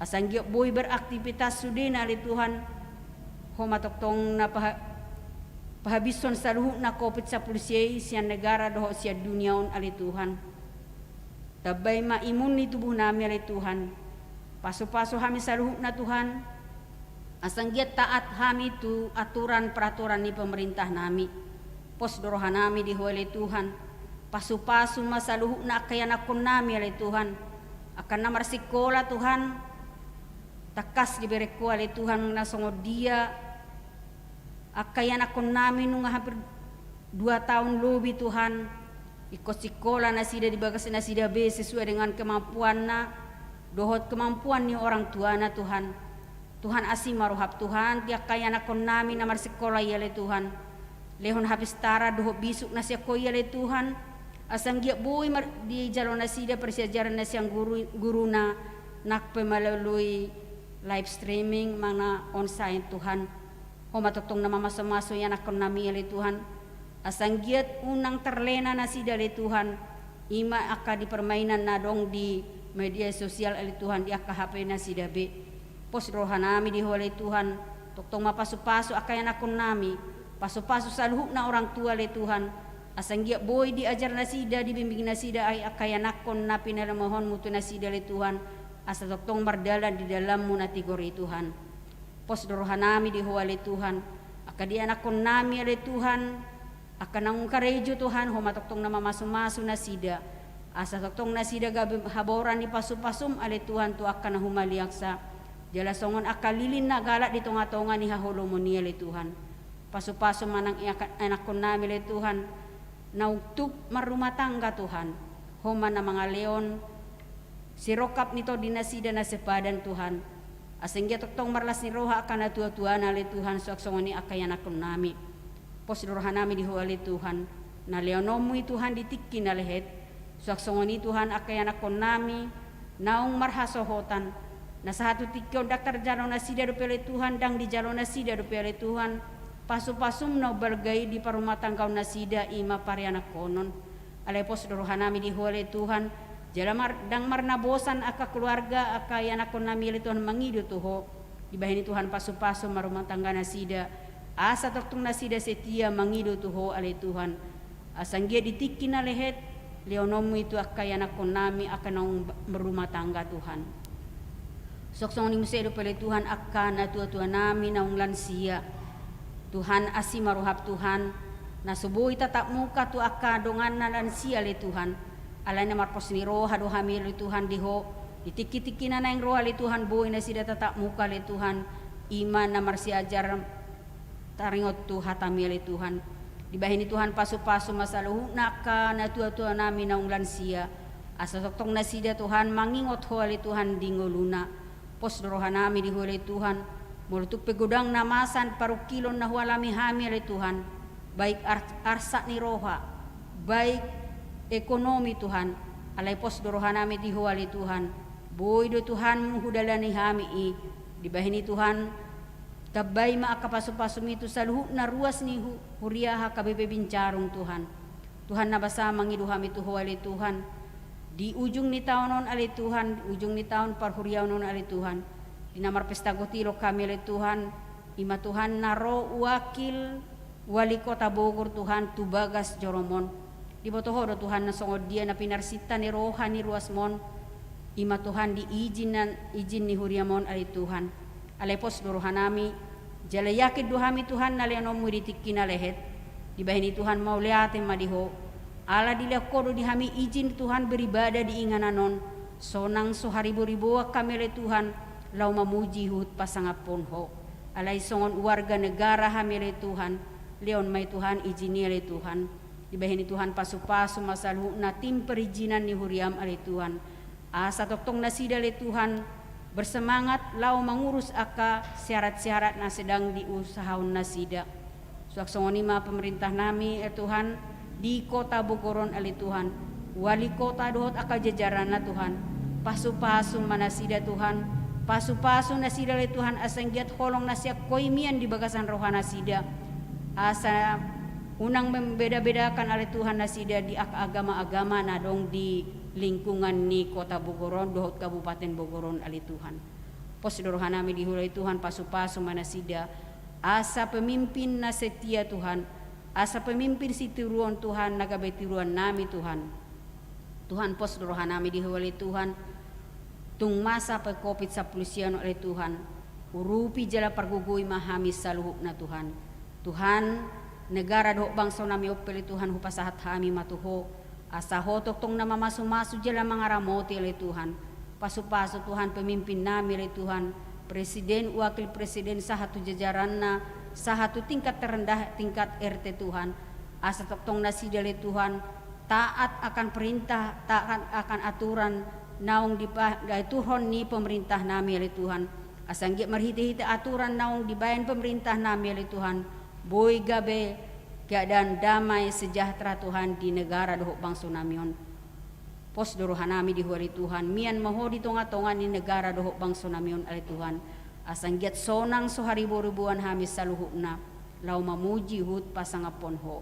Asa anggiat boi beraktivitas sudena ale Tuhan. Ho ma tongtong na paha-, pahabishon saluhutna covid sampulu sia i sian negara dohot sian dunia on ale Tuhan. Tambai ma imun ni tubuh nami ale Tuhan. Pasupasu hami saluhutna Tuhan. Asa anggiat taat hami tu aturan peraturan ni pemerintah nami. Pos do roha nami di Ho ale Tuhan. Pasupasu ma saluhutna angka ianakhon nami ale Tuhan. Angka na marsikola Tuhan. Tangkas dibereng Ho ale Tuhan na songon dia angka ianakhon nami nunga hampir dua taon lobi Tuhan. Ingkon sikola nasida di bagas nasida be sesuai dengan kemampuanna dohot kemampuan ni orang tuana Tuhan. Tuhan asi ma roham Tuhan di angka ianakhon nami na marsikola i ale Tuhan. Lehon hapistaran dohot bisuk na sian Ho i ale Tuhan. Asa anggiat boi mar-, dijalo nasida parsiajaran na sian guru, guruna nang pe melalui live streaming manang onsite Tuhan. Ho ma tongtong na mamasumasu ianakhon nami ale Tuhan. Asa anggiat unang terlena nasida ale Tuhan. I ma angka di permainan na adong di media sosial ale Tuhan di angka H P nasida be. Pos do roha nami di Ho ale Tuhan. Tongtong ma pasupasu angka ianakhon nami. Pasupasu saluhutna orang tua ale Tuhan. Asa anggiat boi diajar nasida, dibimbing nasida ai angka ianakhon na pinalumahonmu tu nasida ale Tuhan. Asa tongtong mardalan di dalanmu na tigor i Tuhan. Pos do roha nami di Ho ale Tuhan. Angka di ianakhon nami ale Tuhan. Angka naung karejo Tuhan, Ho ma tongtong na mamasumasu nasida. Asa tongtong nasida gabe haboran ni pasupasum ale Tuhan tu angka na humaliangsa. Jala songon angka lilin na galak di tongatonga ni haholomon i ale Tuhan. Pasupasu ma nang ianakhon nami ale Tuhan. Naung tuk marrumah tangga Tuhan. Ho ma na mangalehon sirongkap ni tondi nasida na sepadan Tuhan. Asa anggiat tongtong marlas ni roha angka natuatuana ale Tuhan suang songon i angka ianakhon nami. Pos do roha nami di Ho ale Tuhan. Na lehononmu i Tuhan di tingki na lehet. Suang songon i Tuhan angka ianakhon nami. Naung marhasohotan. Na sahat tu tingki on ndang tarjalo nasida dope ale Tuhan, ndang dijalo nasida dope ale Tuhan pasupasum na umbalga i di parumatanggaon nasida, i ma parianakhonon. Alai pos do rohanami di Ho ale Tuhan, jala mar-, ndang marnabosan angka keluarga, angka ianakhonnami ale Tuhan mangido tu Ho. Dibahen i Tuhan pasupasu ma rumah tangga nasida, asa tongtong nasida setia mangido tu Ho ale Tuhan. Asa anggiat di tingki na lehet, lehononmu i tu angka ianakhonnami angka naung ba-, marumah tangga Tuhan. Suang songon i muse dope ale Tuhan angka natuatuanami naung lansia. Tuhan, asi ma roham Tuhan, na so boi tatap muka tu angka donganna lansia ale Tuhan. Alai na marpos ni roha do hami ale Tuhan di Ho, di tingki-tingki na naeng ro ale Tuhan boi nasida tatap muka ale Tuhan, i ma na marsiajar taringot tu hatami ale Tuhan. Dibahen i Tuhan pasupasu ma saluhutna angka natuatuanami naung lansia. Asa tongtong nasida Tuhan mangingot Ho ale Tuhan di ngoluna. Pos do rohanami di Ho ale Tuhan, molo tung pe godang na masa parungkilon na hualami hami ale Tuhan, baik ar-, arsak ni roha, baik ekonomi Tuhan, alai pos do rohanami di Ho ale Tuhan, boi do Tuhanmu hudalani hami i. Dibahen i Tuhan, tambai ma angka pasupasum i tu saluhutna ruas ni hu-, huria H K B P Bincarung Tuhan. Tuhan na basa mangido hami tu Ho ale Tuhan. Di ujung ni taon on ale Tuhan, ujung ni taon parhuriaon on ale Tuhan, di na marpesta gotilon hami ale Tuhan, i ma Tuhan na ro wakil wali kota Bogor Tuhan tu bagas joromon. Diboto Ho do Tuhan na songon dia na pinarsinta ni roha ni ruasmon, i ma Tuhan di ijin na, ijin ni huriamon ale Tuhan. Alai pos do rohanami, jala yakin do hami Tuhan na lehononmu i di tingki na lehet. Dibahen i Tuhan mauliate ma di Ho. Ala dilehon Ho do di hami ijin Tuhan beribadah di inganan on. Sonang so hariboriboan hami ale Tuhan, laho mamuji huhut pasangaphon Ho. Alai songon warga negara hami ale Tuhan, lehon ma i Tuhan ijin i ale Tuhan. Dibahen i Tuhan pasupasu ma saluhutna tim perizinan ni huriam ale Tuhan. Asa tongtong nasida ale Tuhan bersemangat laho mangurus angka syarat-syarat na sedang diusahaon nasida. Suang songon i ma pemerintah nami ale Tuhan di kota Bogor on ale Tuhan, wali kota dohot angka jajaranna Tuhan. Pasupasu ma nasida Tuhan, pasupasu nasida ale Tuhan asa anggiat holong na sian Ho i mian di bagasan roha nasida. Asa unang membedabedakan ale Tuhan nasida di angka agama-agama na adong di lingkungan ni kota Bogor on dohot Kabupaten Bogor on ale Tuhan. Pos do rohanami di Ho ale Tuhan, pasupasu ma nasida asa pemimpin na setia Tuhan, asa pemimpin sitiruon Tuhan na gabe tiruannami Tuhan. Tuhan, pos do rohanami di Ho ale Tuhan, tung masa pe covid sampulu sia on ale Tuhan, urupi jala pargogoi ma hami saluhutna Tuhan. Tuhan, negara dohot bangsonami on pe ale Tuhan hupasahat hami ma tu Ho, asa Ho tongtong na mamasumasu jala mangaramoti ale Tuhan. Pasupasu Tuhan pemimpin nami ale Tuhan, presiden, wakil presiden, sahat tu jajaranna, sahat tu tingkat terendah, tingkat R T Tuhan. Asa tongtong nasida ale Tuhan, taat akan perintah, taat akan aturan naung dipa-, diaturhon ni pemerintah nami ale Tuhan. Asa anggiat marhitehite aturan naung dibaen pemerintah nami ale Tuhan, boi gabe keadaan damai sejahtera Tuhan di negara dohot bangsonami on. Pos do rohanami di Ho ale Tuhan, mian ma Ho di tongatonga ni negara dohot bangsonami on ale Tuhan. Asa anggiat sonang so hariboriboan hami saluhutna laho mamuji huhut pasangaphon Ho.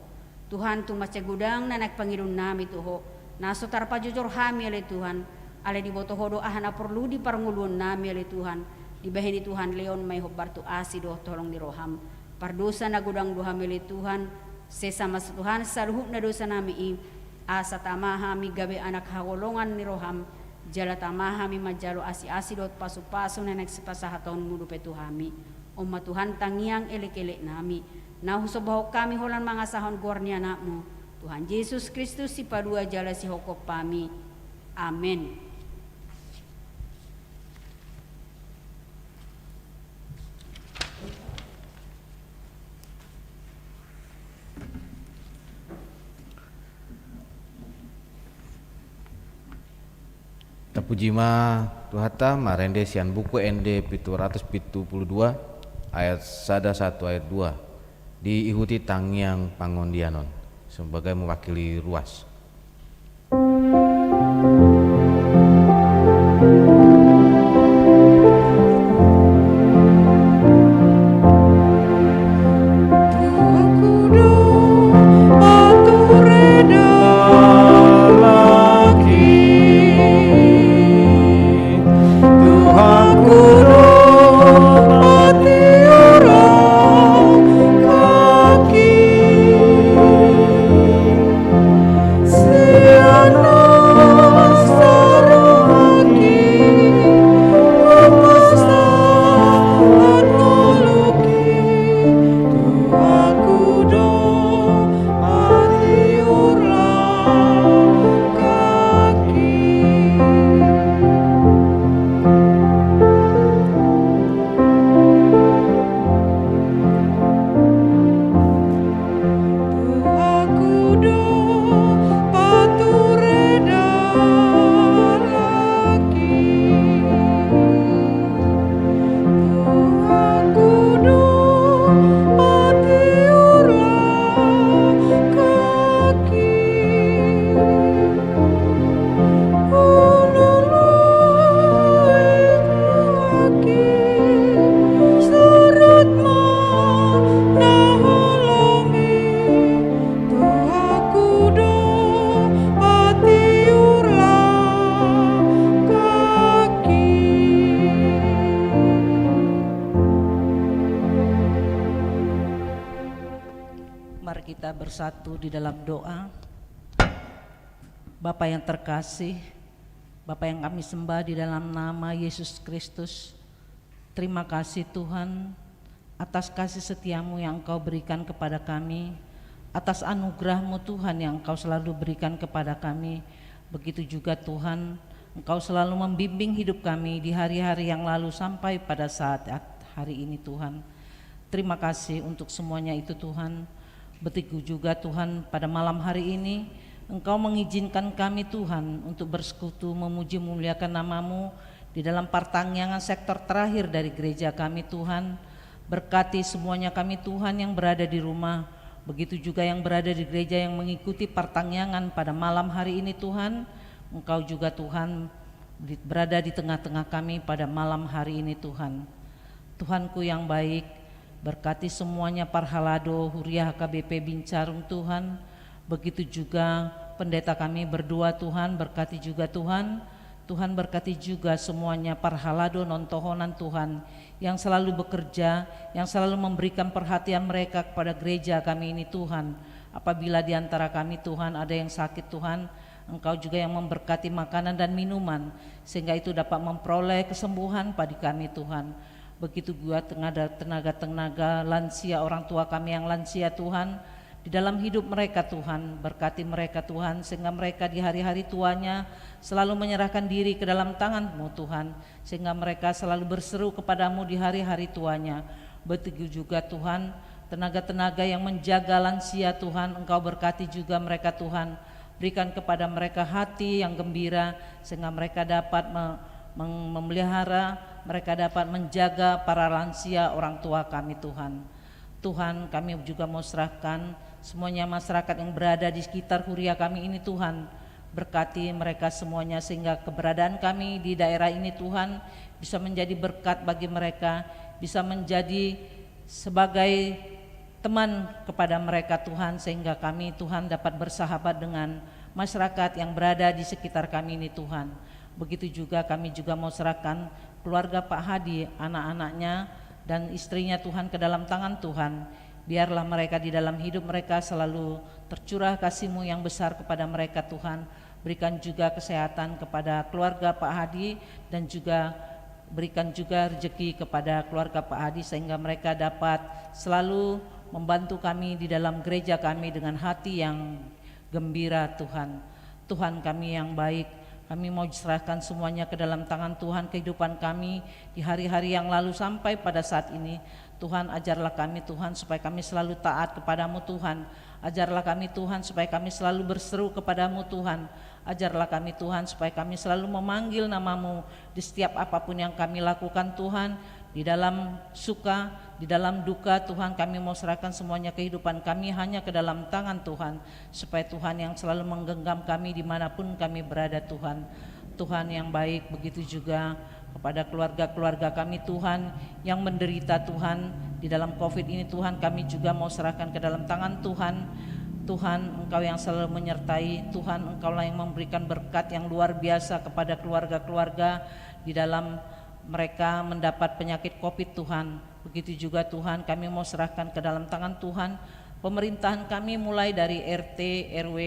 Tuhan, tung mansai godang na naeng pangidoannami tu Ho, na so tarpajojor hami ale Tuhan. Alai diboto Ho do aha na porlu di parngoluonnami ale Tuhan. Dibahen i Tuhan, lehon ma i hombar tu asi dohot holong ni roham. Pardosa na godang do hami ale Tuhan, sesa ma Tuhan saluhutna dosanami i, asa tama hami gabe anak hagolongan ni roham, jala tama hami manjalo asiasi dohot pasupasu na naeng sipasahatonmu dope tu hami. On ma Tuhan tangiang elekelekenami, na husombahon hami holan mangasahon goar ni Anakmu, Tuhan Jesus Kristus, Sipalua jala Sihophop hami. Amen. Tapuji ma Tuhanta, marende sian Buku Ende pitu ratus pitu pulu dua, ayat sada sahat tu ayat dua, diihuti tangiang pangondianon sebagai mewakili ruas. Mari kita bersatu di dalam doa. Bapa yang terkasih, Bapa yang kami sembah di dalam nama Yesus Kristus, terima kasih Tuhan atas kasih setia-Mu yang Engkau berikan kepada kami, atas anugerah-Mu Tuhan yang Engkau selalu berikan kepada kami. Begitu juga Tuhan, Engkau selalu membimbing hidup kami di hari-hari yang lalu sampai pada saat hari ini Tuhan. Terima kasih untuk semuanya itu Tuhan. Begitu juga Tuhan, pada malam hari ini Engkau mengizinkan kami Tuhan untuk bersekutu memuji memuliakan nama-Mu di dalam partangiangan sektor terakhir dari gereja kami Tuhan. Berkati semuanya kami Tuhan yang berada di rumah, begitu juga yang berada di gereja yang mengikuti partangiangan pada malam hari ini Tuhan. Engkau juga Tuhan di- berada di tengah-tengah kami pada malam hari ini Tuhan. Tuhanku yang baik, berkati semuanya parhalado Huria H K B P Bincarung Tuhan. Begitu juga pendeta kami berdua Tuhan, berkati juga Tuhan. Tuhan berkati juga semuanya parhalado nontohonan Tuhan yang selalu bekerja, yang selalu memberikan perhatian mereka kepada gereja kami ini Tuhan. Apabila di antara kami Tuhan ada yang sakit Tuhan, Engkau juga yang memberkati makanan dan minuman, sehingga itu dapat memperoleh kesembuhan pada kami Tuhan. Begitu juga tenaga- tenaga-tenaga lansia, orang tua kami yang lansia Tuhan, di dalam hidup mereka Tuhan, berkati mereka Tuhan, sehingga mereka di hari-hari tuanya selalu menyerahkan diri ke dalam tangan-Mu Tuhan, sehingga mereka selalu berseru kepada-Mu di hari-hari tuanya. Begitu juga Tuhan, tenaga-tenaga yang menjaga lansia Tuhan, Engkau berkati juga mereka Tuhan. Berikan kepada mereka hati yang gembira, sehingga mereka dapat me- meng- memelihara, mereka dapat menjaga para lansia orang tua kami Tuhan. Tuhan, kami juga mau serahkan semuanya masyarakat yang berada di sekitar Huria kami ini Tuhan. Berkati mereka semuanya sehingga keberadaan kami di daerah ini Tuhan bisa menjadi berkat bagi mereka, bisa menjadi sebagai teman kepada mereka Tuhan, sehingga kami Tuhan dapat bersahabat dengan masyarakat yang berada di sekitar kami ini Tuhan. Begitu juga kami juga mau serahkan keluarga Pak Hadi, anak-anaknya dan istrinya Tuhan ke dalam tangan Tuhan. Biarlah mereka di dalam hidup mereka selalu tercurah kasih-Mu yang besar kepada mereka Tuhan. Berikan juga kesehatan kepada keluarga Pak Hadi dan juga berikan juga rezeki kepada keluarga Pak Hadi sehingga mereka dapat selalu membantu kami di dalam gereja kami dengan hati yang gembira Tuhan. Tuhan kami yang baik, kami mau serahkan semuanya ke dalam tangan Tuhan kehidupan kami di hari-hari yang lalu sampai pada saat ini. Tuhan, ajarlah kami Tuhan supaya kami selalu taat kepada-Mu Tuhan. Ajarlah kami Tuhan supaya kami selalu berseru kepada-Mu Tuhan. Ajarlah kami Tuhan supaya kami selalu memanggil nama-Mu di setiap apapun yang kami lakukan Tuhan. Di dalam suka, di dalam duka Tuhan kami mau serahkan semuanya kehidupan kami hanya ke dalam tangan Tuhan. Supaya Tuhan yang selalu menggenggam kami dimanapun kami berada Tuhan. Tuhan yang baik, begitu juga kepada keluarga-keluarga kami Tuhan yang menderita Tuhan di dalam covid ini Tuhan, kami juga mau serahkan ke dalam tangan Tuhan. Tuhan, Engkau yang selalu menyertai, Tuhan, Engkaulah yang memberikan berkat yang luar biasa kepada keluarga-keluarga di dalam mereka mendapat penyakit covid Tuhan. Begitu juga Tuhan, kami mau serahkan ke dalam tangan Tuhan pemerintahan kami mulai dari R T, R W,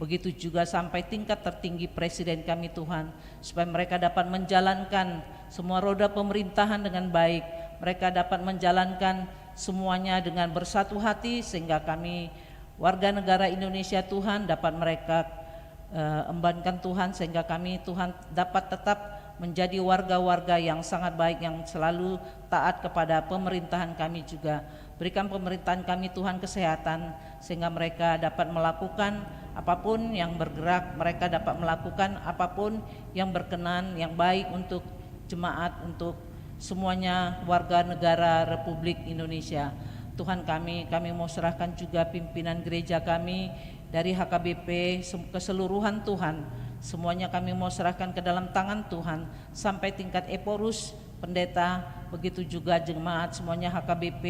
begitu juga sampai tingkat tertinggi presiden kami Tuhan, supaya mereka dapat menjalankan semua roda pemerintahan dengan baik, mereka dapat menjalankan semuanya dengan bersatu hati, sehingga kami warga negara Indonesia Tuhan dapat mereka eh, embankan Tuhan, sehingga kami Tuhan dapat tetap menjadi warga-warga yang sangat baik, yang selalu taat kepada pemerintahan kami juga. Berikan pemerintahan kami Tuhan kesehatan, sehingga mereka dapat melakukan apapun yang bergerak, mereka dapat melakukan apapun yang berkenan, yang baik untuk jemaat, untuk semuanya warga negara Republik Indonesia. Tuhan kami, kami mau serahkan juga pimpinan gereja kami dari H K B P sem- keseluruhan Tuhan. Semuanya kami mau serahkan ke dalam tangan Tuhan, sampai tingkat ephorus, pendeta, begitu juga jemaat semuanya H K B P.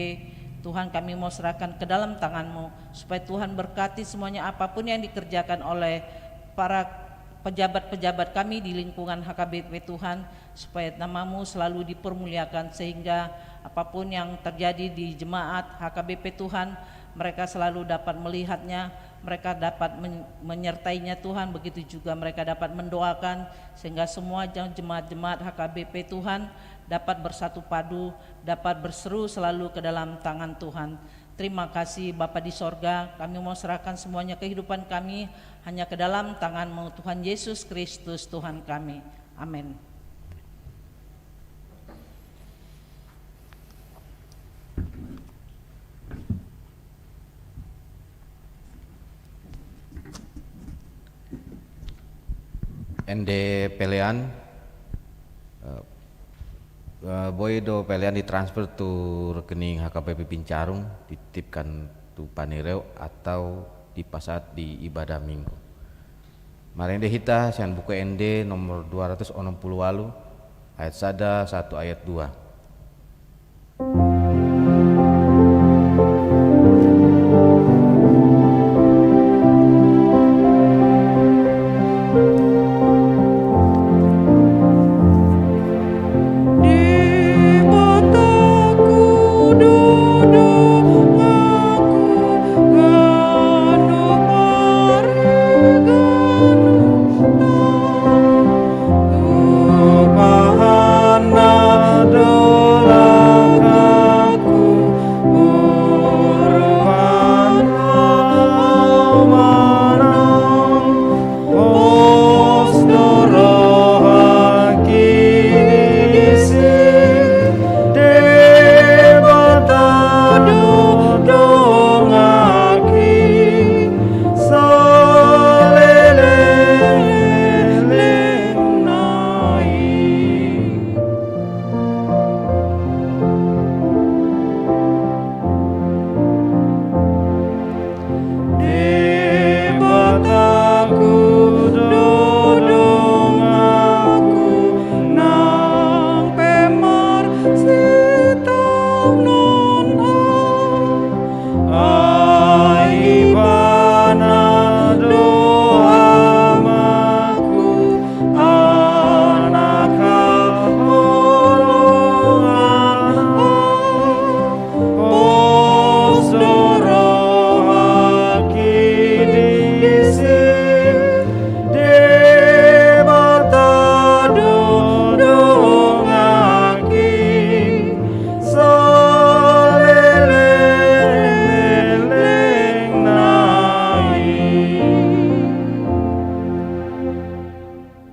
Tuhan, kami mau serahkan ke dalam tangan-Mu, supaya Tuhan berkati semuanya apapun yang dikerjakan oleh para pejabat-pejabat kami di lingkungan H K B P Tuhan, supaya nama-Mu selalu dipermuliakan, sehingga apapun yang terjadi di jemaat H K B P Tuhan, mereka selalu dapat melihatnya, mereka dapat men-, menyertainya, Tuhan. Begitu juga mereka dapat mendoakan, sehingga semua jam-, jemaat-jemaat H K B P, Tuhan, dapat bersatu padu, dapat berseru selalu ke dalam tangan Tuhan. Terima kasih, Bapa di sorga, kami mau serahkan semuanya kehidupan kami hanya ke dalam tangan-Mu, Tuhan Yesus Kristus, Tuhan kami. Amin. Ende pelean, eh, eh, boi do pelean ditransfer tu rekening H K B P Pincarung, dititipkan tu panireu atau dipasahat di ibadah Minggu. Marende hita sian Buku Ende nomor dua ratus onom pulu ualu, ayat sada sahat tu ayat dua.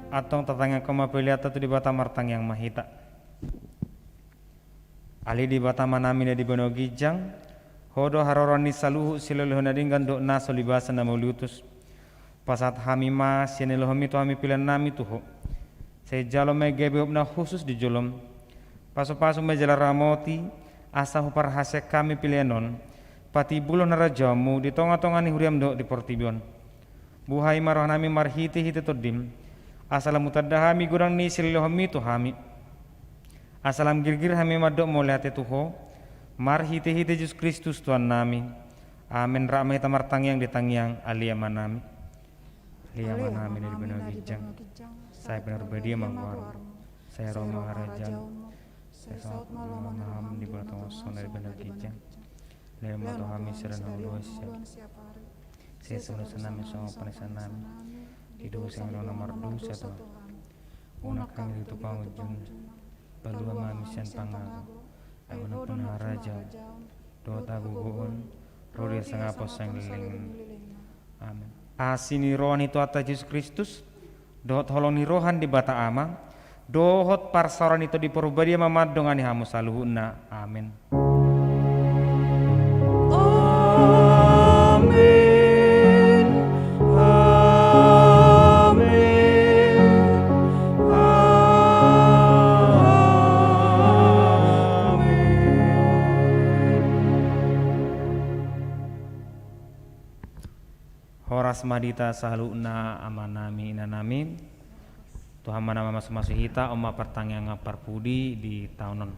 Antong tatangiangkon ma peleanta tu Debata, martangiang ma hita. Ale Debata Amanami na di banua ginjang, Ho do haroroan ni saluhut silehon na denggan dohot na so libasan na mauliutus. Pasahat hami ma sian na nilehonMi tu hami peleannami tu Ho. Sai jalo ma i gabe uap na hushus di jolom. Pasupasu ma i jala ramoti, asa huparhaseang hami pelean on patimbulhon harajaonMu di tongatonga ni huriaM dohot di portibi on. Buhai ma rohanami marhitehite TondiM, asa lam hutanda hami godang ni silehonMi tu hami. Asa lam girgir hami mandok mauliate tu Ho, marhitehite Jesus Kristus Tuhannami. Amen. Rap ma hita martangiang di tangiang Ale Amanami. Ale Amanami na di banua ginjang, sai pinarbadia ma goarMu, sai ro ma harajaonMu, sai saut ma lomo ni rohaM di banua tonga on songon na di banua ginjang. Lehon ma tu hami sadari on hangoluan siapari. Sesa ma dosanami songon panesanami di dosa ni angka na mardosa tu hami. Unang hami tutu pangunjunan, palua ma hami sian pangago. Ai Ho do nampuna harajaon dohot hagogoon ro di hasangapon saleleng. Amen. Asi ni roha ni Tuhanta Jesus Kristus, dohot holong ni roha ni Debata Ama, dohot parsaoran ni Tondi Parbadia ma mandongani hamu saluhutna. Amen. Amen. Amen. Amen. Horas ma di hita saluhutna, amanami, inanami. Tuhan ma na mamasumasu hita. On ma partangiangan parpudi di taon on.